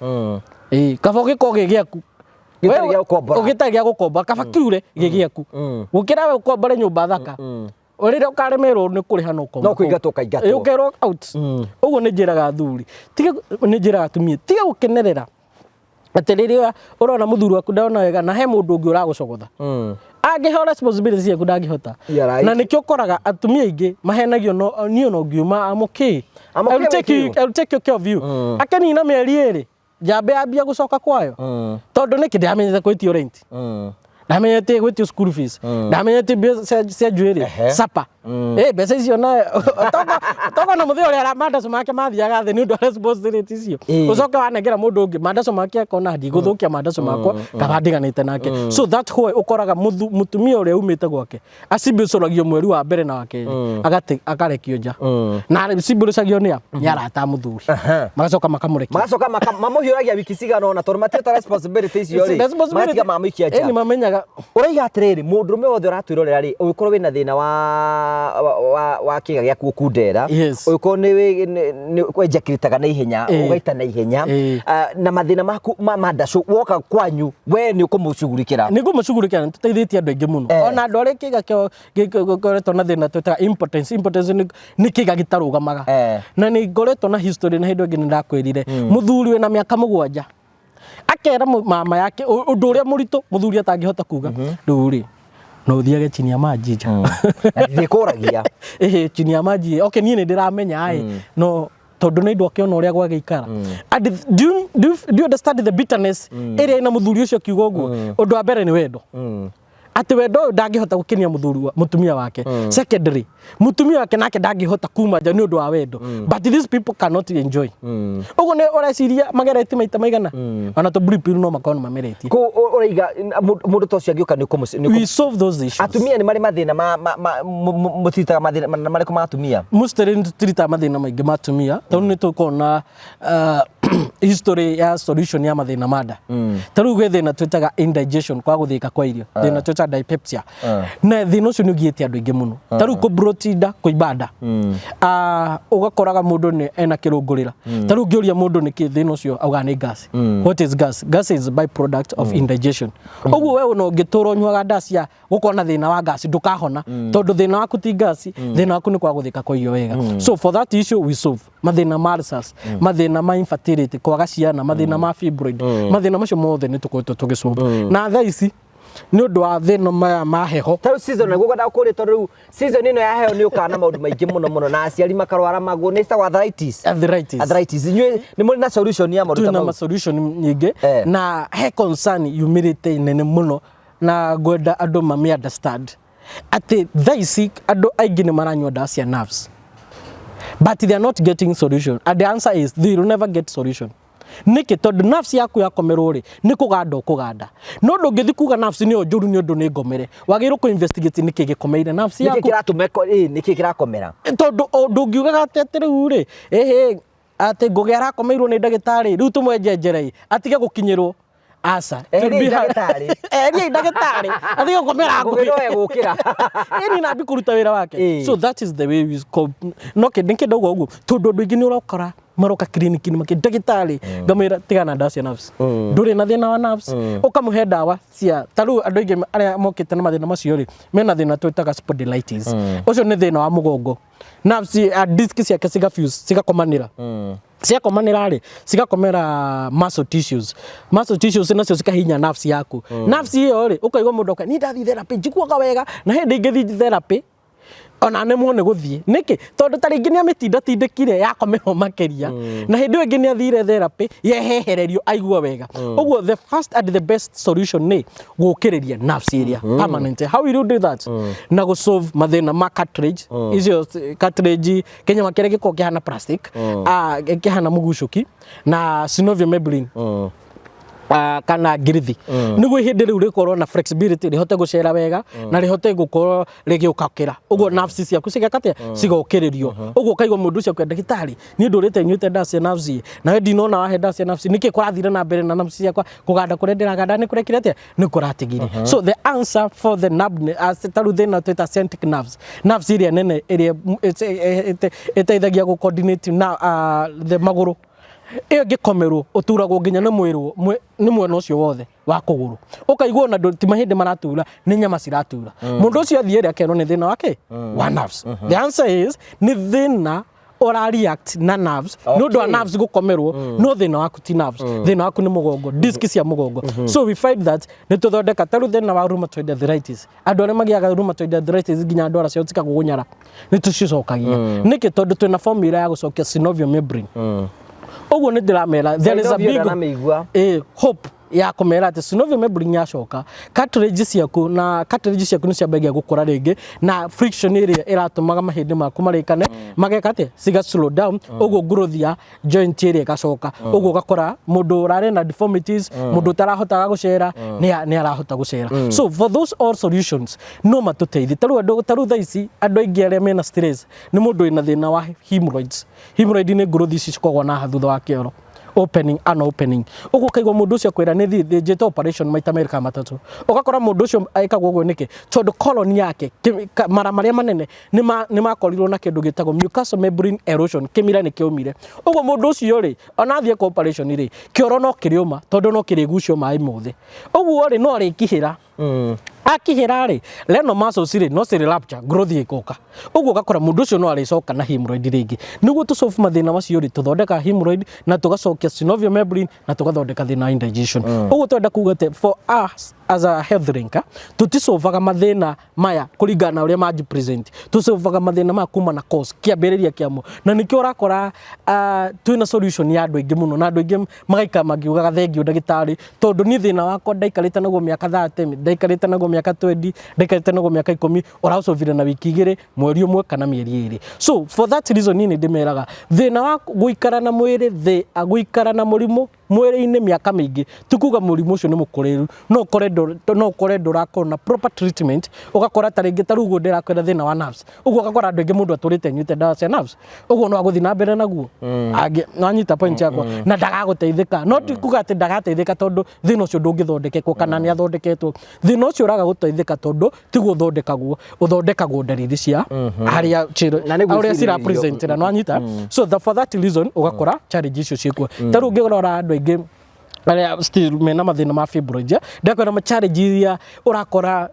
Ĩĩ, kaba ũgĩkorwo gĩ gĩaku. Gĩtarĩ gĩa gũkombora. Gĩtarĩ gĩa gũkombora, kaba kiure gĩ gĩaku gũkĩra we ũkombore nyũmba thaka, rĩrĩa ũkaremerwo nĩ kũrĩha no ũkoma No kũingatwo ũkaingatwo. Ĩĩ, ũkerwo out. Ũguo nĩ njĩraga athuri tiga, nĩ njĩraga atumia tiga gũkenerera atĩ rĩrĩa ũrona mũthuri waku ndona wega na he mũndũ ũngĩ ũragũcogotha, angĩheo responsibility ciaku ndangĩhota. You are right. Na nĩkĩo ũkoraga atumia aingĩ mahenagio, no niĩ no ngiuma, I'm okay. I'm okay I will with take you. you, I will take care of you. Akenina mĩeri 2, njambe ambia gũcoka kwayo, tondũ nĩkĩ? Ndamenyete gwĩtio rent, ndamenyete gwĩtio school fees, ndamenyete mbia cia njuĩrĩ, sapa. Eh, mbeca icio nayo togo na mũthĩ ũrĩa mandaco make mathiaga thĩ nĩ ũndũ wa responsibility icio. Ũcoke wanengera mũndũ ũngĩ mandaco make, akona ndigũthũkia mandaco makwa, kaba ndiganĩte nake. So that why ũkoraga mũtumia ũrĩa umĩte gwake acibicũragio mweri wa mbere na wa kerĩ, agate akarekio nja, na acibicũragio nĩ a nĩ arata a mũthuri, magacoka makamũrekia. Magacoka mamũhiũragia wiki cigana ũna tondũ matiĩta responsibility icio rĩ, magatiga mamũikia nja. Nĩ mamenyaga. Ũraiga atĩrĩrĩ, mũndũrũme wothe ũratwĩrorera rĩ, ũngĩkorwo wĩna thĩna wa kĩga gĩaku gũkundera, ũngĩkorwo nĩ wenjakiritaga na ihenya, ũgaita na ihenya, na mathĩna maku ma ndacũ, woka kwanyu we nĩ ũkũmũcugurikĩra. Nĩ ngũmũcugurikĩra, nĩ tũteithĩtie andũ aingĩ mũno. Ona andũ arĩa kĩga kĩao gĩkoretwo na thĩna twĩtaga impotence. Impotence nĩ kĩga gĩtarũgamaga. Na nĩ ngoretwo na history, na hĩndĩ ĩngĩ nĩ ndakwĩrire mũthuri wĩna mĩaka 7 akera mama yake ũndũ ũrĩa mũritũ mũthuri atangĩhota kuga, rĩu rĩ, no ũthiage chini ya maji nja. Na ndĩkũragia. Ĩhĩ, chini ya maji. Okay, niĩ nĩ ndĩramenya ĩ, no tondũ nĩ ndũ akĩona ũrĩa gwagĩikara. And do you understand the bitterness ĩrĩa ĩna mũthuri ũcio akiuga ũguo? Ũndũ wa mbere nĩ wendo, atĩ wendo ũyũ ndangĩhota gũkenia mũthuri wa mũtumia wake. Secondary, mũtumia wake nake ndangĩhota kuma nja nĩ ũndũ wa wendo, but these people cannot enjoy. Ũguo nĩ ũreciria mageretie maita maigana, ona tũ blue pill no makorwo nĩ mameretie. Kũ ũraiga mũndũ ta ũcio angĩũka nĩ We solve those issues. Atumia nĩ marĩ mathĩna mũtiritaga mathĩna marĩkũ ma atumia? Mostly nĩ tũtiritaga mathĩna maingĩ ma atumia, tondũ nĩ tũkoragwo na history ya solution ya mathĩna ma nda. Ta rĩu gwĩ thĩna twĩtaga indigestion, kwa gũthĩka kwa irio, thĩna twĩtaga dyspepsia, na thĩna ũcio nĩ ũgiĩte andũ aingĩ mũno. Ta rĩu kũbloat nda, kũimba nda. Ũgakoraga mũndũ nĩ ena kĩrũngũrĩra. Ta rĩu ũngĩũria mũndũ nĩkĩ thĩna ũcio, augaga nĩ gas. What is gas? Gas is by product of indigestion. Ũguo we ona ũngĩtũra ũnyuaga ndawa cia gũkorwo na thĩna wa gas, ndũkahona, tondũ thĩna waku ti gas, thĩna waku nĩ kwaga gũthĩka kwa irio wega. So for that issue we solve mathĩna ma ulcers, mathĩna ma infertility, kwaga ciana, mathĩna ma fibroid, mathĩna macio mothe nĩ tũkoretwo tũgĩsolve. Na thaa ici nĩ ũndũ wa thĩna maya ma heho. Ta rĩu season nĩguo ngwendaga kũũria, tondũ rĩu season ĩno ya heho nĩ ũkaga na maũndũ maingĩ mũno mũno, na aciari makarwara maguo nĩ ĩtagwo arthritis. Arthritis. Arthritis, inyuĩ nĩ mũrĩ na solution ya maũndũ ta Twĩna mau? ma solution nyingĩ. Na he concern yumĩrĩte nene mũno, na ngwenda andũ mami understand atĩ thaa ici andũ aingĩ nĩ maranyua ndawa cia nerves, but they are not getting solution, and the answer is they will never get solution. Nĩkĩ? Tondũ nerves yaku yakomerwo rĩ, nĩ kũganda ũkũganda, no ndũngĩthiĩ kuga nerves nĩyo njũru nĩ ũndũ nĩ ngomere. Wagĩrĩirwo kũ investigate nĩkĩ gĩkomeire nerves Nĩkĩ yaku. kĩratũma nĩkĩ kĩrakomera? Tondũ ndũngiugaga atĩ rĩu rĩ, ĩhĩ, atĩ Ngũgĩ arakomeirwo nĩ ndagĩtarĩ, rĩu tũmwenjenjerei atige gũkinyĩrwo. Aca. Eheriai ndagĩtarĩ. Eheriai ndagĩtarĩ atige gũkomera. Ngũgĩ no egũkĩra. Ĩni na ambi kũruta wĩra wake. So that is the way we no kĩndĩ nĩkĩ ndauga ũguo, tondũ andũ aingĩ nĩ ũrakora maroka kiriniki makĩ ndagĩtarĩ, ngamwĩra tigana na ndawa cia nerves, ndũrĩ na thĩna wa nerves. Ũkamũhe ndawa cia ta rĩu andũ aingĩ arĩa mokĩte na mathĩna macio rĩ, mena thĩna twĩtaga spondylitis. Ũcio nĩ thĩna wa mũgongo, nerves, disc ciake cigafuse, cigakomanĩra. Ciakomanĩra rĩ, cigakomera muscle tissues. Muscle tissues nacio cikahinya nerves yaku. Nerves ĩyo rĩ, ũkaigua mũndũ aka, niĩ ndathiĩ therapy njiguaga wega, na hĩndĩ ingĩthiĩ therapy ona nemwo nĩ gũthiĩ. Nĩkĩ? Tondũ ta rĩngĩ nĩ amĩtindatindĩkire yakomerwo makĩria, na hĩndĩ ĩyo ĩngĩ nĩ athire therapy yehehererio aigua wega. Ũguo the first and the best solution nĩ gũkĩrĩria nerves ĩrĩa permanent. How will you do that? Na gũsolve mathĩna ma cartilage icio, cartilage kĩnyama kĩrĩa gĩkoragwo kĩhana plastic, kĩhana mũgucũki, na synovial membrane kana ngirithi, nĩguo ihĩndĩ rĩu rĩkorwo na flexibility, rĩhote gũcera wega na rĩhote gũkorwo rĩgĩũkakĩra. Ũguo nerves ciaku cigeka atĩa? Cigokĩrĩrio. Ũguo ũkaigua mũndũ ũcio akĩenda, ndagĩtarĩ, niĩ ndũrĩte nyuĩte ndawa cia nerves, nawe ndinona wahe ndawa cia nerves, nĩkĩ kũrathire na mbere na nerves ciakwa kũganda? Kũrĩa ndĩraganda nĩ kũrekire atĩa? Nĩ kũratigire. So the answer for the nerve, ta rĩu thĩna twĩta sciatic nerves, nerves ĩrĩa nene ĩrĩa ĩteithagia gũ coordinate na the magũrũ, ĩyo ĩngĩkomerwo ũturagwo nginya nĩ mwĩrĩ nĩ mwena ũcio wothe wa kũgũrũ. Ũkaigua ona ti mahĩndĩ maratura, nĩ nyama ciratura. Mũndũ ũcio athiĩ rĩ, akerwo nĩ thĩna wake wa nerves. The answer is nĩ thĩna ũra react na nerves nĩ ũndũ wa nerves gũkomerwo, no thĩna waku ti nerves, thĩna waku nĩ mũgongo, disc cia mũgongo. So we find that nĩ tũthondeka ta rĩu thĩna wa rheumatoid arthritis. Andũ arĩa magĩaga rheumatoid arthritis nginya ndwara ciao cikagũgũnyara, nĩ tũcicokagia. Nĩkĩ? Tondũ twĩna formula ya gũcokia synovial membrane. Ũguo nĩ ndĩramera there is a Synovial big ndanamĩigua. Hope. Ya kũmera atĩ synovial membrane yacoka, cartilage ciaku na cartilage ciaku nĩ ciambagia gũkũra rĩngĩ, na friction ĩrĩa ĩratũmaga mahĩndĩ maku marĩkane mageka atĩa, ciga slow down. Ũguo growth ya joint ĩrĩa ĩgacoka. Ũguo ũgakora mũndũ ũrarĩ na deformities, mũndũ ũtarahotaga gũcera, nĩ arahota gũcera. So for those all solutions no matũteithie. Ta rĩu andũ, ta rĩu thaa ici andũ aingĩ arĩa mena stress nĩ mũndũ wĩna thĩna wa hemorrhoids. Hemorrhoid nĩ growth ici cikoragwo na haha thutha wa kĩoro, opening an opening. Ũguo ũkaigua mũndũ ũcio akwĩra nĩ thĩnjĩte operation maita merĩ kana matatũ. Ũgakora mũndũ ũcio ekagwo ũguo nĩkĩ? Tondũ colon yake, mara marĩa manene nĩ makorirwo na kĩndũ gĩtagwo mucosal membrane erosion, kĩmira nĩ kĩaumire. Ũguo mũndũ ũcio rĩ, ona athiĩ kwa operation rĩ, kĩoro no kĩrĩũma, tondũ no kĩrĩgucio maĩ mothe. Ũguo rĩ, no arĩkihĩra. Akihĩra rĩ, renal muscles rĩ, no cirĩ rupture, growth ĩgoka. Ũguo ũgakora mũndũ ũcio no arĩcoka na hemorrhoid rĩngĩ. Nĩguo tũ solve mathĩna macio rĩ, tũthondekaga hemorrhoid na tũgacokia synovial membrane na tũgathondeka thĩna wa indigestion. Ũguo twenda kuga atĩ for us as a health linker, tũtisolvaga mathĩna maya kũringana na ũrĩa manji present. Tũsolvaga mathĩna maya kuma na cause, kĩambĩrĩria kĩamo. Na nĩkĩo ũrakora twĩna solution ya andũ aingĩ mũno, na andũ aingĩ magaikara makiugaga thengiũ ndagĩtarĩ, tondũ niĩ thĩna wakwa ndaikarĩte naguo mĩaka 30, ndaikarĩte naguo mĩaka 20, ndaikarĩte naguo mĩaka 10, ũraũsolvire na wiki 2, mweri ũmwe kana mĩeri 2. So for that reason niĩ nĩ ndĩmeraga thĩna wa gũikara na mwĩrĩ thĩ, gũikara na mũrimũ mwĩrĩ-inĩ mĩaka mĩingĩ ti kuga mũrimũ ũcio nĩ mũkũrĩru. No ũkore ndũrakorwo na proper treatment. Ũgakora ta rĩngĩ, ta rĩu ũguo ndĩrakwĩra thĩna wa nerves, ũguo ũgakora andũ aingĩ, mũndũ atũrĩte anyuĩte ndawa cia nerves, ũguo no agũthiĩ na mbere naguo angĩ wanyita point yakwa, na ndagagũteithĩka. No ti kuga atĩ ndagateithĩka tondũ thĩna ũcio ndũngĩthondekekwo kana nĩ athondeketwo. Thĩna ũcio ũraga gũteithĩka tondũ tiguo ũthondekagwo, ũthondekagwo ndariri cia harĩa Na nĩ ũrĩa gwĩcirĩrio. cira present na nwanyita. So for that reason ũgakora challenge icio ciĩkuo. Ta rĩu ũngĩrora andũ aingĩ arĩa still mena mathĩna ma fibroid, ndakwĩra ma challenge iria ũrakora,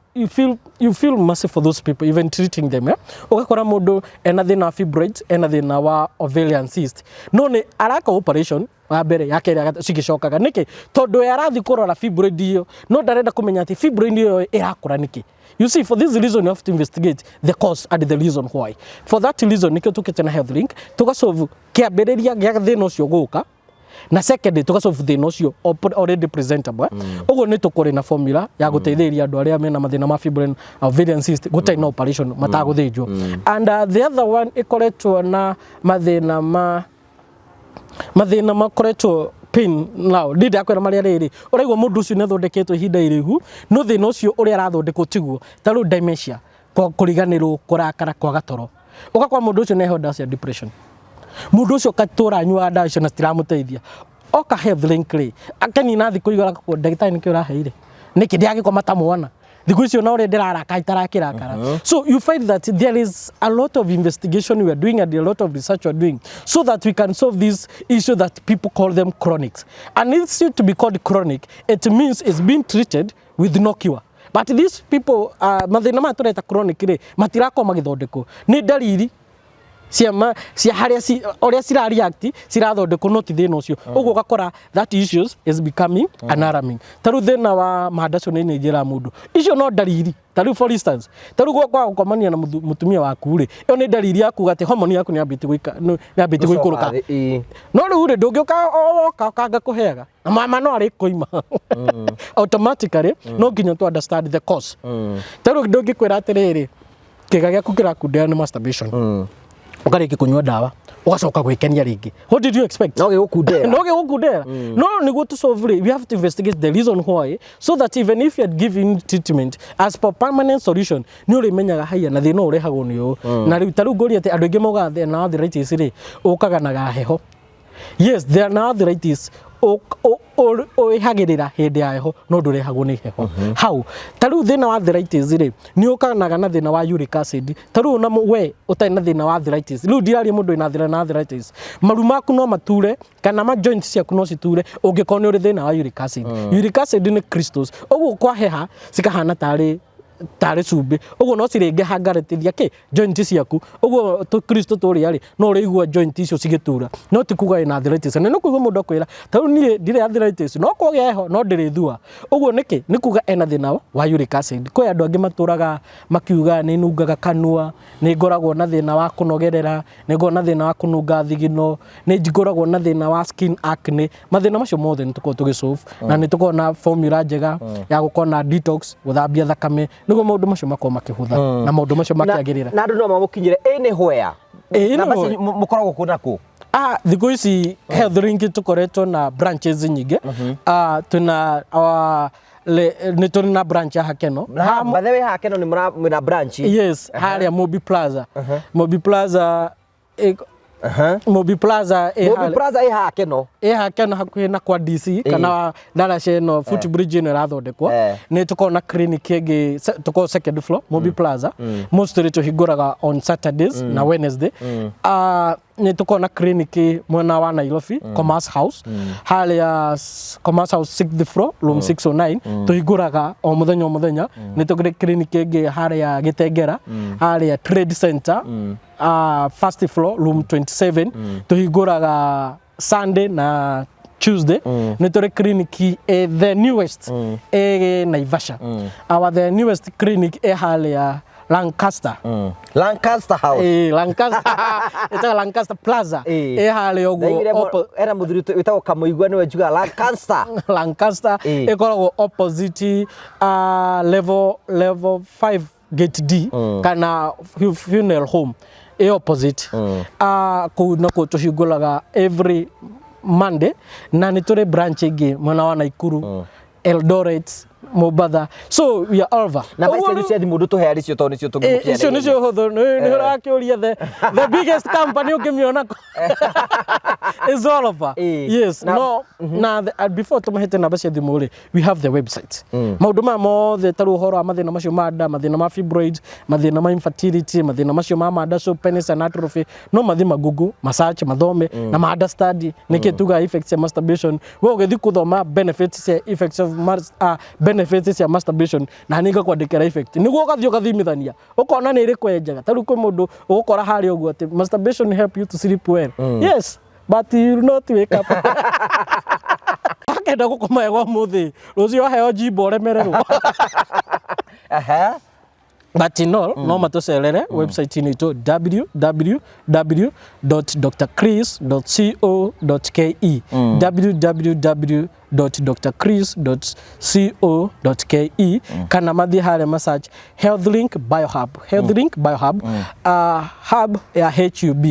you feel mercy for those people even treating them, eh? Ũgakora mũndũ ena thĩna wa fibroids, ena thĩna wa ovarian cyst, no nĩ araka operation wa mbere, ya kerĩ, ya gatatũ, cigicokaga nĩkĩ? Tondũ ye arathiĩ kũrora fibroid ĩyo, no ndarenda kũmenya atĩ fibroid ĩyo ĩrakũra nĩkĩ. You see, for this reason you have to investigate the cause and the reason why. For that reason nĩkĩo tũkĩte na health link, tũgasolve kĩambĩrĩria gĩa thĩna ũcio gũka, na secondly tũgasolve thĩna ũcio already presentable. Ũguo nĩ tũkũrĩ na formula ya gũteithĩrĩria andũ arĩa mena mathĩna ma fibroid, ovarian cyst, gũtarĩ na operation, matagũthĩnjwo. And the other one ĩkoretwo na mathĩna makoretwo pain now, ndi ndakwĩra marĩa rĩrĩ ũraigua mũndũ ũcio nĩ athondeketwo ihinda iraihu, no thĩna ũcio ũrĩa arathondekwo tiguo. Ta rĩu dementia, kũriganĩrwo, kũrakara, kwaga toro. Ũgakora mũndũ ũcio nĩ ndawa cia depression, mũndũ ũcio katũra anyuaga ndawa icio na citiramũteithia. Oka health link rĩ, akanina thikũ igĩrĩ agakorwo, "Ndagĩtarĩ, nĩkĩ ũraheire? Nĩkĩ ndĩragĩkoma ta mwana thikũ icio na ũrĩa ndĩraraka itarakĩrakara?" So you find that there is a lot of investigation we are doing and a lot of research we are doing so that we can solve this issue that people call them chronics. And it's to be called chronic, it means it's being treated with no cure. But these people, mathĩna maya tũreta chronic rĩ, matirakorwo magĩthondekwo. Nĩ ndariri cia ma, cia harĩa ũrĩa cira react cirathondekwo, no ti thĩna ũcio. Ũguo ũgakora that issues is becoming an alarming. Ta rĩu thĩna wa mandacio nĩ njĩra mũndũ icio no ndariri. Ta rĩu for instance, ta rĩu kwaga gũkomania na mũtumia waku rĩ, ĩyo nĩ ndariri ya kuga atĩ hormone yaku nĩ yambĩtie nĩ yambĩtie gũikũrũka. No rĩu rĩ, ndũngĩũka woka ũkanga kũheaga na mama no arĩ kũima automatically. No nginya to understand the cause. Ta rĩu ndũngĩkwĩra atĩrĩrĩ, kĩga gĩaku kĩrakundĩra nĩ masturbation, ũkarĩkia kũnyua ndawa, ũgacoka gwĩkenia rĩngĩ. What did you expect? No gĩgũkundera. No gĩgũkundera. No nĩguo to solve rĩ, we have to investigate the reason why, so that even if you had given treatment as per permanent solution, nĩ ũrĩmenyaga haiya na thĩna ũyũ ũrehagwo nĩ ũũ. Na rĩu ta rĩu ngũria atĩ andũ aingĩ maugaga thĩna wa arthritis rĩ, ũkaga na heho. Yes, thĩna wa arthritis wĩhagĩrĩra hĩndĩ ya heho, no ndũrehagwo nĩ heho hau. Ta rĩu thĩna wa arthritis rĩ, nĩ ũkanaga na thĩna wa uric acid. Ta rĩu ona we ũtarĩ na thĩna wa arthritis, rĩu ndiraria mũndũ wĩna thĩna na arthritis, maru maku no mature kana ma joints ciaku no citure ũngĩkorwo nĩ ũrĩ thĩna wa uric acid. Uric acid nĩ crystals, ũguo kwaheha cikahana tarĩ Tarĩ cumbĩ ũguo no cirĩngĩhangarĩtithia kĩ joint ciaku ũguo tũ crystal tũrĩa rĩ, no ũrĩigua joint icio cigĩtura, no ti kuga wĩna arthritis. Na nĩ kũigua mũndũ akwĩra, ta rĩu niĩ ndirĩ arthritis, no kũgĩa heho no ndĩrĩthua ũguo. Nĩkĩ? Nĩ kuga ena thĩna wa uric acid. Kwĩ andũ angĩ matũraga makiuga, nĩ nungaga kanua, nĩ ngoragwo na thĩna wa kũnogerera, nĩ ngoragwo na thĩna wa kũnunga thigino, nĩ ngoragwo na thĩna wa skin acne. Mathĩna macio mothe nĩ tũkoragwo tũgĩ solve na nĩ tũkoragwo na formula njega ya gũkorwo na detox, gũthambia thakame, nĩguo maũndũ macio makorwo makĩhũtha na maũndũ macio makĩagĩrĩra. Na andũ no mamũkinyĩre anywhere? Ĩĩ, Namba no. Mũkoragwo kũ na kũ? Ah, thikũ ici Health Link tũkoretwo na branches nyingĩ. Ah, twĩna our nĩ tũrĩ na branch ya Hakeno. By the way, Hakeno nĩ mwĩna branch? Yes, harĩa Mobi Plaza. Mobi Plaza Mobi Plaza ĩ Mobi Plaza ĩ Hakeno? Ĩ Hakeno, hakuhĩ na kwa DC kana ndaraca ĩno, footbridge ĩno ĩrathondekwo. Nĩ tũkoragwo na clinic ĩngĩ, tũkoragwo second floor, Mobi Plaza. Mostly tũhingũraga on Saturdays na Wednesday. Ah, nĩ tũkoragwo na clinic mwena wa Nairobi, Commerce House, harĩa Commerce House, sixth floor, room 609. Tũhingũraga o mũthenya o mũthenya. Nĩ tũkĩrĩ clinic ĩngĩ harĩa Gĩtengera, harĩa Trade Center, first floor, room 27. Tũhingũraga Sunday na Tuesday. Nĩ tũrĩ clinic the newest ĩ Naivasha. Our the newest clinic ĩ harĩa Lancaster. Lancaster House? Lancaster, ĩtagwo Lancaster Plaza. Ĩ harĩa ũguo. Ndaiguire ena mũthuri wĩtagwo Kamũigua nĩwe njugaga Lancaster. Lancaster. Ĩkoragwo opposite level 5, gate D, kana funeral home ĩ opposite. Kũu nakuo tũhingũraga every Monday, na nĩ tũrĩ branch ĩngĩ mwena wa Naikuru, Eldoret, Mombatha, so we are over. Namba Ũguo icio cia thimũ ndũtũhe arĩ cio tondũ nĩcio tũngĩmũkinyĩra. Icio nĩcio hũthũ. Nĩ ũrakĩũria the biggest company ũngĩmĩona is all over. Yes. No na before tũmahĩte namba cia thimũ rĩ, we have the website. Maũndũ maya mothe, ta rĩu ũhoro wa mathĩna macio ma nda, mathĩna ma fibroids, mathĩna ma infertility, mathĩna macio ma mandaco, penis and atrophy, no mathiĩ ma Google, ma search, mathome na ma understand nĩkĩ tugaga effects cia masturbation. We ũgĩthiĩ kũthoma benefits cia effects of benefits cia masturbation, na niĩ ngakwandĩkĩra effect, nĩguo ũgathiĩ ũgathimithania ũkona nĩ ĩrĩkũ ĩ njega. Ta rĩu kwĩ mũndũ ũgũkora harĩa ũguo atĩ masturbation help you to sleep well. Yes, but you will not wake up. Akenda gũkoma wega ũmũthĩ, rũciũ aheo njimbo ũremererwo. But in all, no matũcerere website-inĩ itũ, www.drchris.co.ke, www.drchris.co.ke, kana mathiĩ harĩa masearch Healthlink Biohub, Healthlink Biohub, hub ya HUB.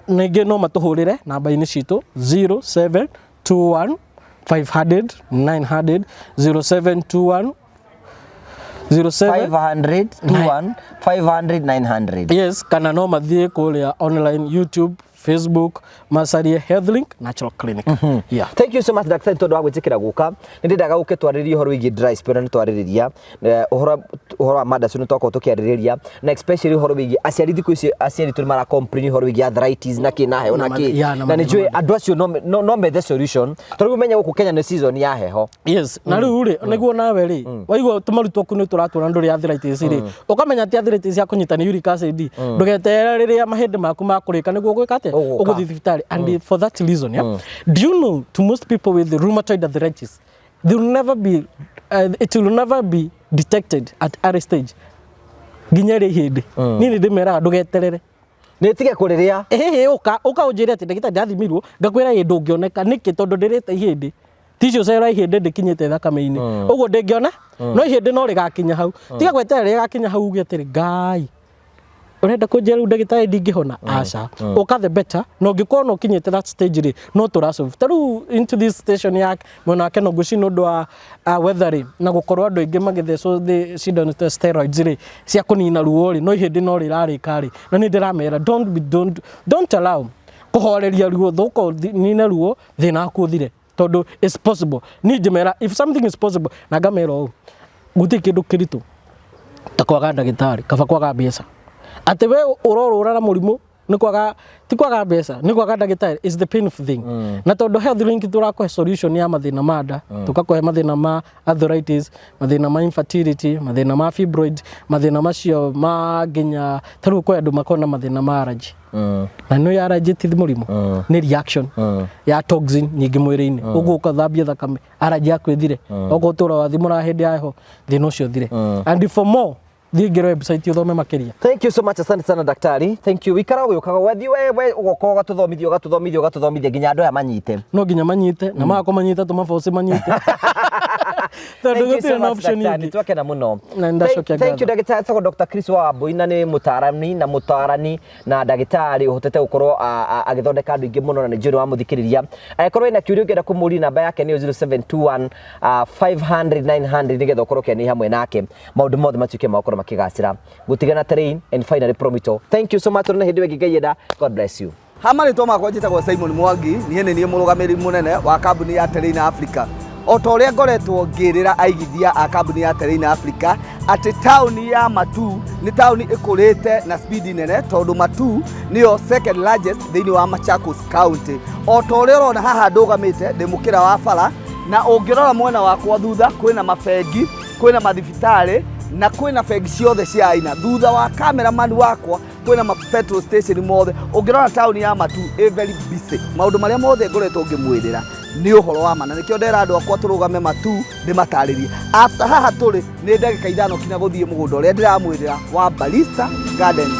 Ningĩ no matũhũrĩre namba-inĩ citũ, 0721 500 900, 0721 07 500 21 500 900. Yes, kana no mathiĩ kũrĩa online, YouTube, Facebook, macarie Healthlink Natural Clinic, yeah. Thank you so much, Dr. tondu wa gwĩtĩkĩra gũka. Nĩ ndendaga gũke twarĩrie ũhoro wĩgiĩ dry spell, na nĩ twarĩrĩria ũhoro wa madacu, nĩ twakorwo tũkĩarĩrĩria, na especially ũhoro wĩgiĩ aciari. Thikũ ici aciari tũrĩ mara complain ũhoro wĩgiĩ arthritis na kĩ na heho na kĩ. Yeah, na na nĩ mathĩna njũĩ andũ acio no methe solution, tondũ rĩu menya gũkũ Kenya nĩ season ya heho. Yes, na rĩu rĩ, nĩguo nawe rĩ waigua tũmaru twaku nĩ tũratũra, ndũrĩ arthritis rĩ, ũkamenya atĩ arthritis ya kũnyita nĩ uric acid. Ndũgeterere rĩrĩa mahĩndĩ maku makũrĩka nĩguo gwĩka atĩa? Ũgũka. Ũgũthiĩ thibitarĩ. And for that reason, yeah, do you know, to most people with rheumatoid arthritis, they will never be it will never be detected at early stage nginya rĩ hĩndĩ. Niĩ nĩ ndĩmeraga, ndũgeterere. Nĩ tige kũrĩrĩa. Ĩhĩ, ũka ũnjĩre atĩ, "Ndagĩtarĩ, ndathimirwo." Ngakwĩra, "Ĩ, ndũngĩoneka." Nĩkĩ? Tondũ ndĩrĩte ihĩndĩ, tissue cell ya ihĩndĩ ndĩkinyĩte thakame-inĩ, ũguo ndĩngĩona. No ihĩndĩ no rĩgakinya hau. Tiga gweterera rĩgakinya hau uge atĩrĩ, "Ngai, ũrenda kũnjĩra rĩu ndagĩtarĩ ndingĩhona?" Aca, ũka the better. Na ũngĩkorwo na ũkinyĩte that stage rĩ, no tũrasolve. Ta rĩu into this station ya mwena wa Keno Ngũci, nĩ ũndũ wa weather rĩ, na gũkorwo andũ aingĩ magĩthecwo cindano ta steroids rĩ, cia kũnina ruo rĩ, no ihĩndĩ no rĩrarĩka rĩ, na nĩ ndĩramera, don't be, don't allow kũhoreria ruo, thũka ũnine ruo, thĩna waku ũthire, tondũ it's possible. Niĩ njĩmera, if something is possible, na ngamera ũũ, gũtirĩ kĩndũ kĩritũ ta kwaga ndagĩtarĩ, kaba kwaga mbeca, atĩ we ũrorũra na mũrimũ. Nĩ kwaga, ti kwaga mbeca, nĩ kwaga ndagĩtarĩ. Is the painful thing. Na tondũ Health Link tũrakũhe solution ya mathĩna ma nda, tũkakũhe mathĩna ma arthritis, mathĩna ma infertility, mathĩna ma fibroid, mathĩna macio ma nginya ta rĩu kwĩ andũ makoragwo na mathĩna ma allergy. Na nĩ allergy ti mũrimũ, nĩ reaction ya toxin nyingĩ mwĩrĩ-inĩ. Ũguo ũkathambia thakame, allergy yaku ĩthire. Okorwo ũtũra wathimũra hĩndĩ ya heho, thĩna ũcio ũthire. And for more, thiĩ ngĩre website ũthome makĩria. Thank you so much, asante sana daktari. Thank you. Ikara ũgĩũkaga wethi we ũgoka ũgatũthomithia ũgatũthomithia ũgatũthomithia nginya andũ aya manyite. No nginya manyite, na magakorwo manyite tũmaboci manyite, tondũ Thank you so gũtirĩ na much, option daktari. ingĩ. Twakena mũno. Na nĩndacokia Thank you, ngatho. ndagĩtarĩ. Etagwo Dr. Chris Wambui na nĩ mũtarani na mũtarani na ndagĩtarĩ ũhotete gũkorwo agĩthondeka andũ aingĩ mũno, na nĩ njũĩ nĩ wamũthikĩrĩria. Angĩkorwo wĩna kĩũria ũngĩenda kũmũria, namba yake nĩyo 0721 500 900, nĩgetha ũkorwo ũkĩaranĩria hamwe nake, maũndũ mothe matuĩke ma gũkorwo makĩgacĩra. Gũtigana Terrain and finally Promito. Thank you so much. Na hĩndĩ ĩyo ĩngĩ Ngai enda. God bless you. Ha marĩtwa makwa njĩtagwo Simon Mwangi, niĩ nĩ niĩ mũrũgamĩrĩri mũnene wa kambuni ya Terrain Africa. O ta ũrĩa ngoretwo ngĩrĩra aigithia a kambuni ya Terrain Africa atĩ taũni ya Matuu nĩ taũni ĩkũrĩte na speed nene, tondũ Matuu nĩyo second largest thĩinĩ wa Machakos County. O ta ũrĩa ũrona haha ndũgamĩte ndĩ mũkĩra wa bara, na ũngĩrora mwena wakwa thutha kwĩna mabengi, kwĩna mathibitarĩ na kwĩna bengi ciothe cia aina. Thutha wa cameraman wakwa kwĩna ma petrol station mothe. Ũngĩrora taũni ya Matuu ĩ very busy. Maũndũ marĩa mothe ngoretwo ngĩmwĩrĩra nĩ ũhoro wa ma, na nĩkĩo ndera andũ akwa tũrũgame Matuu ndĩmatarĩrie. After haha tũrĩ nĩ ndagĩka 5 kinya gũthiĩ mũgũnda ũrĩa ndĩramwĩrĩra wa Barista Gardens.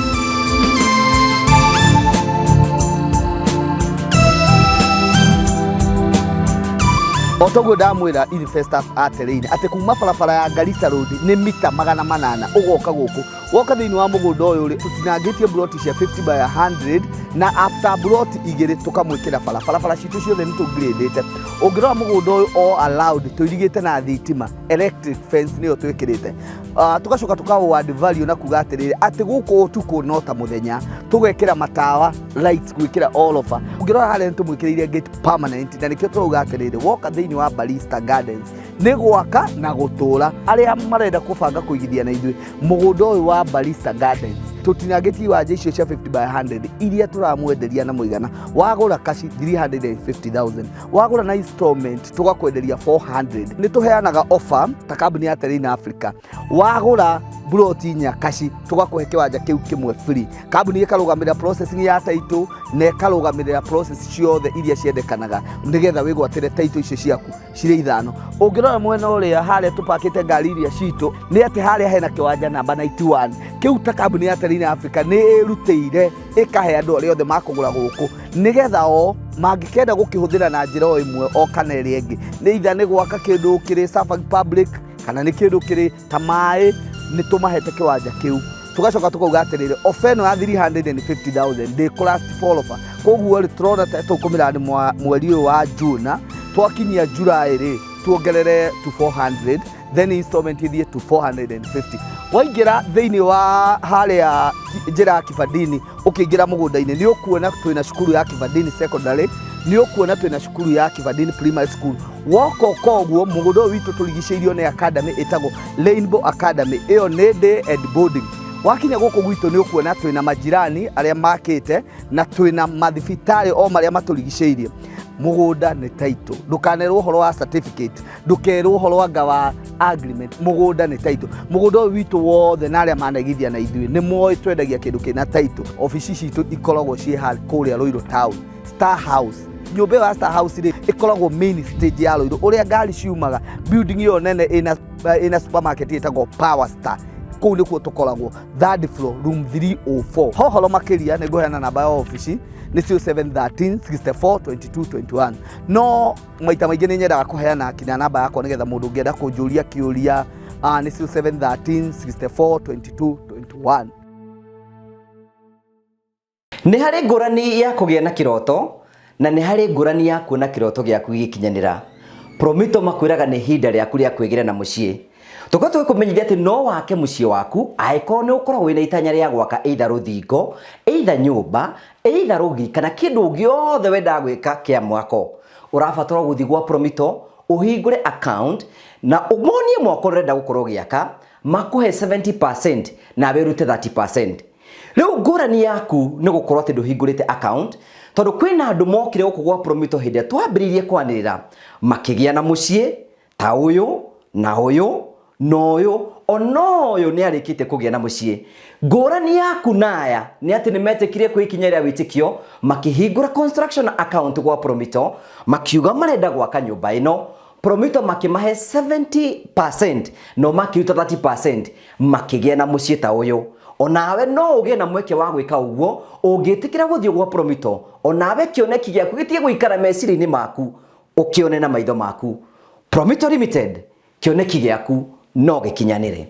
O toguo ndamwĩra investors a Terrain atĩ kuma barabara ya Garissa Road nĩ mita 800 ũgoka gũkũ. Woka thĩinĩ wa mũgũnda ũyũ rĩ, tũtinangĩtie buroti cia 50 by 100, na after buroti 2 tũkamwĩkĩra bara. Barabara citũ ciothe nĩ tũngirĩndĩte. Ũngĩrora mũgũnda ũyũ all allowed tũirigĩte na thitima, electric fence nĩyo twĩkĩrĩte. Tũgacoka tũka add value na kuga atĩrĩrĩ atĩ gũkũ ũtukũ no ta mũthenya, tũgekĩra matawa lights gwĩkĩra all over. Ũngĩrora harĩa nĩ tũmwĩkĩrĩire gate permanent, na nĩkĩo tũrauga atĩrĩrĩ woka thĩinĩ wa Barista Gardens nĩ gwaka na gũtũra. Arĩa marenda kũbanga kũigithia na ithuĩ mũgũnda ũyũ wa Barista Gardens, tũtinangĩtie iwanja icio cia 50 by 100 iria tũramwenderia na mũigana wagũra kaci 350,000, wagũra na installment tũgakwenderia 400. Nĩ tũheanaga offer ta kambuni ya Terrain Africa, wagũra buroti 4 kaci tũgakũhe kĩwanja kĩu kĩmwe free. Kambuni ĩkarũgamĩrĩra processing ya title na ĩkarũgamĩrĩra process ciothe iria ciendekanaga nĩgetha wĩgwatĩre title icio ciaku cirĩ 5. Ũngĩrora mwena ũrĩa harĩa tũpakĩte ngari iria citũ, nĩ atĩ harĩa hena kĩwanja namba 91 kĩu ta kambuni ya Terrain Africa nĩ ĩrutĩire ĩkahe andũ arĩa othe makũgũra gũkũ, nĩgetha o mangĩkenda gũkĩhũthĩra na njĩra o ĩmwe o kana ĩrĩa ĩngĩ, nĩ either nĩ gwaka kĩndũ kĩrĩ serving public kana nĩ kĩndũ kĩrĩ ta maĩ, nĩ tũmahete kĩwanja kĩu. Tũgacoka tũkauga atĩrĩrĩ, offer ĩno ya 350,000 ndĩkũ last for offer. Koguo rĩ, tũrona ta tũkũmĩra mweri ũyũ wa June, twakinyia July rĩ, tuongerere to 400, then installment ithiĩ to 450. Waingĩra thĩinĩ wa harĩa njĩra ya Kibandini ũkĩingĩra mũgũnda-inĩ, nĩ ũkuona twĩna cukuru ya Kibandini Secondary, nĩ ũkuona twĩna cukuru ya Kibandini Primary School. Woka ũka ũguo mũgũnda ũyũ witũ tũrigicĩirio nĩ academy ĩtagwo Rainbow Academy, ĩyo nĩ day and boarding. Wakinya gũkũ gwitũ nĩ ũkuona twĩna majirani arĩa makĩte na twĩna mathibitarĩ o marĩa matũrigicĩirie. Mũgũnda nĩ title, ndũkanerwo ũhoro wa certificate, ndũkerwo ũhoro anga wa agreement, mũgũnda nĩ title. Mũgũnda ũyũ witũ wothe na arĩa manaigithia na ithuĩ nĩ moĩ twendagia kĩndũ kĩna title. Obici citũ ikoragwo ciĩ kũrĩa Ruiru Town, Star House. Nyũmba ĩyo ya Star House rĩ, ĩkoragwo main stage ya Ruiru ũrĩa ngari ciumaga, building ĩyo nene ĩna supermarket ĩtagwo Power Star. Kũu nĩkuo tũkoragwo, third floor, room 304. Hohoro makĩria nĩ ngũheana namba ya obici nĩ 0713 64 22 21, no maita maingĩ nĩ nyendaga kũheana kinya namba yakwa nĩgetha mũndũ ũngĩenda kũnjũria kĩũria, nĩ 0713 64 22 21. Nĩ harĩ ngũrani ya kũgĩa na kĩroto na nĩ harĩ ngũrani ya kuona kĩroto gĩaku gĩgĩkinyanĩra. Promito makwĩraga nĩ ihinda rĩaku rĩa kwĩgĩra na mũciĩ. Tũkorwo tũgĩkũmenyithia atĩ no wake mũciĩ waku angĩkorwo nĩ ũkoragwo wĩna itanya rĩa gwaka either rũthingo, either nyũmba, either rũgiri kana kĩndũ gĩothe wendaga gwĩka kĩa mwako. Ũrabatara gũthiĩ gwa Promito ũhingũre account na ũmonie mwako ũrenda gũkorwo ũgĩaka, makũhe 70% nawe ũrute 30%. Rĩu ngũrani yaku nĩ gũkorwo atĩ ndũhingũrĩte account, tondũ kwĩna andũ mokire gũkũ gwa Promito hĩndĩ ĩrĩa twambĩrĩirie kwanĩrĩra, makĩgĩa na mũciĩ ta ũyũ na ũyũ na ũyũ, ona ũyũ nĩ arĩkĩtie kũgĩa na mũciĩ. Ngũrani yaku na aya nĩ atĩ nĩ metĩkire kwĩ ikinya rĩa wĩtĩkio, makĩhingũra construction account gwa Promito, makiuga marenda gwaka nyũmba ĩno. Promito makĩmahe 70% no makĩruta 30% makĩgĩa na mũciĩ ta ũyũ. Onawe no ũgĩe na mweke wa gwĩka ũguo ũngĩtĩkĩra gũthiĩ gwa Promito, onawe kĩoneki gĩaku gĩtige gũikara meciria-inĩ maku, ũkĩone na maitho maku. Promito Limited, kĩoneki gĩaku no gĩkinyanĩre.